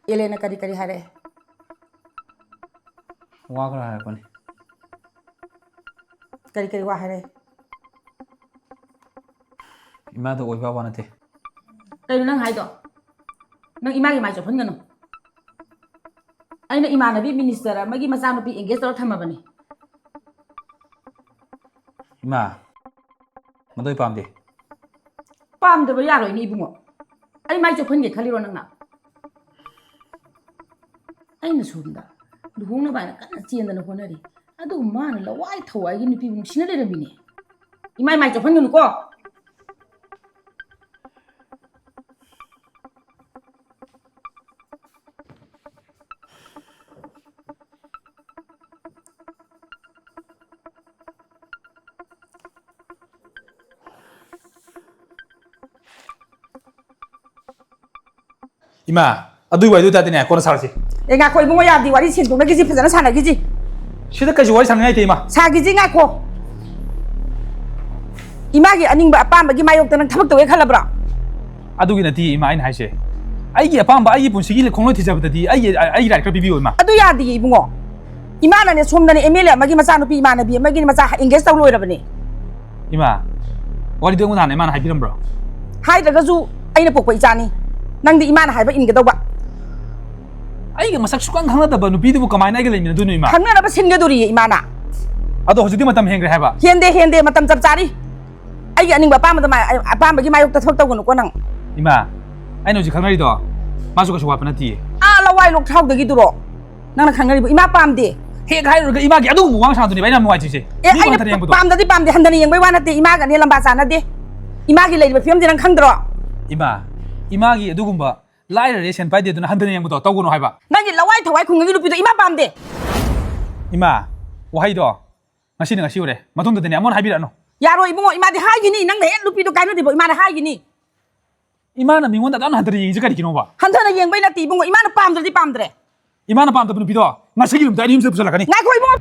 ꯑꯦꯂꯦꯅ ꯀꯔꯤ ꯀꯔꯤ ꯍꯥꯏꯔꯛꯑꯦ? ꯋꯥ ꯈꯔ ꯍꯥꯏꯔꯛꯄꯅꯤ꯫ ꯀꯔꯤ ꯀꯔꯤ ꯋꯥ ꯍꯥꯏꯔꯛꯑꯦ? ꯏꯃꯥꯗ ꯑꯣꯏꯕ ꯋꯥ ꯅꯠꯇꯦ꯫ ꯀꯩꯅꯣ ꯅꯪ ꯍꯥꯏꯗꯣ? ꯅꯪ ꯏꯃꯥꯒꯤ ꯃꯥꯏ ꯆꯣꯞꯍꯟꯒꯅꯨ꯫ ꯑꯩꯅ ꯏꯃꯥꯟꯅꯕꯤ ꯃꯤꯅꯤꯁꯇꯔ ꯑꯃꯒꯤ ꯃꯆꯥꯅꯨꯄꯤ ꯑꯦꯡꯒꯦꯖ ꯇꯧꯔ ꯊꯝꯃꯕꯅꯤ꯫ ꯏꯃꯥ, ꯃꯗꯨ ꯑꯩ ꯄꯥꯝꯗꯦ꯫ ꯄꯥꯝꯗꯕ ꯌꯥꯔꯣꯏꯅꯦ ꯏꯕꯨꯡꯉꯣ꯫ ꯑꯩ ꯃꯥꯏ ꯆꯣꯞꯍꯟꯒꯦ ꯈꯜꯂꯤꯔꯣ ꯅꯪꯅ? ꯑꯩꯅ ꯁꯣꯝꯗ ꯂꯨꯍꯣꯡꯅꯕ ꯍꯥꯏꯅ ꯀꯟꯅ ꯆꯦꯟꯗꯅ ꯍꯣꯠꯅꯔꯤ꯫ ꯑꯗꯨꯒ ꯃꯥꯅ ꯂꯋꯥꯏ ꯊꯋꯥꯏꯒꯤ ꯅꯨꯄꯤꯕꯨ ꯅꯨꯡꯁꯤꯅ ꯂꯩꯔꯝꯃꯤꯅꯦ꯫ ꯏꯃꯥꯏ ꯃꯥꯏ ꯆꯣꯞꯍꯟꯒꯅꯨꯀꯣ꯫ ꯏꯃꯥ, ꯑꯗꯨꯒꯤ ꯋꯥꯔꯤꯗꯨ ꯇꯥꯗꯤꯅꯦ, ꯀꯣꯟꯅ ꯁꯥꯔꯁꯤ꯫ ꯑꯦ, ꯉꯥꯏꯈꯣ ꯏꯕꯨꯡꯉꯣ, ꯌꯥꯗꯦ, ꯋꯥꯔꯤ ꯁꯦꯡꯗꯣꯛꯅꯈꯤꯁꯤ, ꯐꯖꯅ ꯁꯥꯟꯅꯈꯤꯁꯤ꯫ ꯁꯤꯗ ꯀꯩꯁꯨ ꯋꯥꯔꯤ ꯁꯥꯟꯅꯉꯥꯏ ꯂꯩꯇꯦ, ꯏꯃꯥ꯫ ꯁꯥꯈꯤꯁꯤ, ꯉꯥꯏꯈꯣ꯫ ꯏꯃꯥꯒꯤ ꯑꯅꯤꯡꯕ ꯑꯄꯥꯝꯕꯒꯤ ꯃꯥꯌꯣꯛꯇ ꯅꯪ ꯊꯕꯛ ꯇꯧꯒꯦ ꯈꯜꯂꯕ꯭ꯔꯣ? ꯑꯗꯨꯒꯤ ꯅꯠꯇꯦ, ꯏꯃꯥ, ꯑꯩꯅ ꯍꯥꯏꯁꯦ꯫ ꯑꯩꯒꯤ ꯑꯄꯥꯝꯕ, ꯑꯩꯒꯤ ꯄꯨꯟꯁꯤꯒꯤ ꯈꯣꯡꯂꯣꯏ ꯊꯤꯖꯕꯗꯗꯤ ꯑꯩꯒꯤ, ꯑꯩꯒꯤ right ꯈꯔ ꯄꯤꯕꯤꯌꯣ, ꯏꯃꯥ꯫ ꯑꯗꯨ ꯌꯥꯗꯤꯌꯦ ꯏꯕꯨꯡꯉꯣ꯫ ꯏꯃꯥꯅꯅꯦ ꯁꯣꯝꯗꯅꯦ M L A ꯑꯃꯒꯤ ꯃꯆꯥꯅꯨꯄꯤ ꯏꯃꯥꯟꯅꯕꯤ ꯑꯃꯒꯤ ꯃꯆꯥ engage ꯇꯧ ꯂꯣꯏꯔꯕꯅꯦ꯫ ꯏꯃꯥ, ꯋꯥꯔꯤꯗꯣ ꯑꯩꯉꯣꯟꯗ ꯍꯥꯟꯅ ꯏꯃꯥꯅ ꯍꯥꯏꯕꯤꯔꯝꯕ꯭ꯔꯣ? ꯍꯥꯏꯗ꯭ꯔꯒꯁꯨ ꯑꯩꯅ ꯄꯣꯛꯄ ꯏꯆꯥꯅꯤ꯫ ꯅꯪꯗꯤ ꯏꯃꯥꯅ ꯍꯥꯏꯕ ꯏꯟꯒꯗꯧꯕ꯫ ꯑꯩꯒ ꯃꯁꯛ ꯁꯨꯛꯈꯪ ꯈꯪꯅꯗꯕ ꯅꯨꯄꯤꯗꯨꯕꯨ ꯀꯃꯥꯏꯅ ꯑꯩꯒ ꯂꯩꯃꯤꯟꯅꯗꯣꯏꯅꯣ, ꯏꯃꯥ? ꯈꯪꯅꯅꯕ ꯁꯤꯟꯒꯗꯣꯔꯤꯌꯦ ꯏꯃꯥꯅ꯫ ꯑꯗꯣ ꯍꯧꯖꯤꯛꯇꯤ ꯃꯇꯝ ꯍꯦꯟꯈ꯭ꯔꯦ ꯍꯥꯏꯕ꯫ ꯍꯦꯟꯗꯦ, ꯍꯦꯟꯗꯦ, ꯃꯇꯝ ꯆꯞ ꯆꯥꯔꯤ꯫ ꯑꯩꯒꯤ ꯑꯅꯤꯡꯕ ꯑꯄꯥꯝꯕꯗ ꯃꯥ-, ꯑꯄꯥꯝꯕꯒꯤ ꯃꯥꯌꯣꯛꯇ ꯊꯕꯛ ꯇꯧꯒꯅꯨꯀꯣ ꯅꯪ꯫ ꯏꯃꯥ, ꯑꯩꯅ ꯍꯧꯖꯤꯛ ꯈꯪꯅꯔꯤꯗꯣ ꯃꯥꯁꯨ ꯀꯩꯁꯨ ꯋꯥꯠꯄ ꯅꯠꯇꯤꯌꯦ꯫ ꯑꯥ, ꯂꯋꯥꯏ ꯂꯣꯛꯊꯥꯎꯗꯒꯤꯗꯨꯔꯣ? ꯅꯪꯅ ꯈꯪꯅꯔꯤꯕ ꯏꯃꯥ ꯄꯥꯝꯗꯦ꯫ ꯍꯦꯛ ꯍꯥꯏꯔꯨꯔꯒ ꯏꯃꯥꯒꯤ ꯑꯗꯨꯒꯨꯝꯕ ꯋꯥ ꯁꯥꯗꯨꯅꯦꯕ ꯑꯩꯅ ꯌꯥꯝ ꯅꯨꯡꯉꯥꯏꯇ꯭ꯔꯤꯁꯦ꯫ ꯑꯦ, ꯃꯤꯕꯨ ꯑꯩꯅ ꯍꯟꯊꯅ ꯌꯦꯡꯕꯗꯣ꯫ ꯄꯥꯝꯗꯗꯤ ꯄꯥꯝꯗꯦ, ꯍꯟꯊꯅ ꯌꯦꯡꯕꯩ ꯋꯥ ꯅꯠꯇꯦ, ꯏꯃꯥꯒꯅꯦ ꯂꯝꯕꯥ ꯆꯥꯅꯗꯦ꯫ ꯏꯃꯥꯒꯤ ꯂꯩꯔꯤꯕ ꯐꯤꯕꯝꯁꯦ ꯅꯪ ꯈꯪꯗ꯭ꯔꯣ? ꯏꯃꯥ, ꯏꯃꯥꯒꯤ ꯑꯗꯨꯒꯨꯝꯕ ꯂꯥꯏꯔꯔꯦ, ꯁꯦꯟ ꯄꯥꯏꯗꯦ ꯑꯗꯨꯅ ꯍꯟꯊꯅ ꯌꯦꯡꯕꯗꯣ ꯇꯧꯒꯅꯨ ꯍꯥꯏꯕ꯫ ꯅꯪꯒꯤ ꯂꯋꯥꯏ ꯊꯋꯥꯏ ꯈꯨꯡꯒꯪꯒꯤ ꯅꯨꯄꯤꯗꯣ ꯏꯃꯥ ꯄꯥꯝꯗꯦ꯫ ꯏꯃꯥ, ꯋꯥꯍꯩꯗꯣ ꯉꯁꯤꯅ ꯉꯁꯤ ꯑꯣꯏꯔꯦ, ꯃꯇꯨꯡꯗꯗꯤꯅꯦ ꯑꯃꯨꯛ ꯍꯟꯅ ꯍꯥꯏꯕꯤꯔꯛꯑꯅꯨ꯫ ꯌꯥꯔꯣꯏ ꯏꯕꯨꯡꯉꯣ, ꯏꯃꯥꯗꯤ ꯍꯥꯏꯒꯤꯅꯤ, ꯅꯪꯅ ꯍꯦꯛ ꯅꯨꯄꯤꯗꯣ ꯀꯥꯏꯅꯗꯦꯕꯣ, ꯏꯃꯥꯅ ꯍꯥꯏꯒꯤꯅꯤ꯫ ꯏꯃꯥꯅ ꯃꯤꯉꯣꯟꯗ ꯑꯗꯨꯝ ꯍꯟꯊꯅ ꯌꯦꯡꯉꯤꯁꯦ ꯀꯔꯤꯒꯤꯅꯣꯕ? ꯍꯟꯊꯅ ꯌꯦꯡꯕꯩ ꯅꯠꯇꯦ ꯏꯕꯨꯡꯉꯣ, ꯏꯃꯥꯅ ꯄꯥꯝꯗ꯭ꯔꯗꯤ ꯄꯥꯝꯗ꯭ꯔꯦ꯫ ꯏꯃꯥꯅ ꯄꯥꯝꯗꯕ ꯅꯨꯄꯤꯗꯣ ꯉꯁꯤꯒꯤ ꯅꯨꯃꯤꯠꯇ ꯑꯩ ꯌꯨꯝꯁꯤꯗ ꯄꯨꯁꯜꯂꯛꯀꯅꯤ꯫ ꯉꯥꯏꯈꯣ ꯏꯕꯨꯡꯉꯣ꯫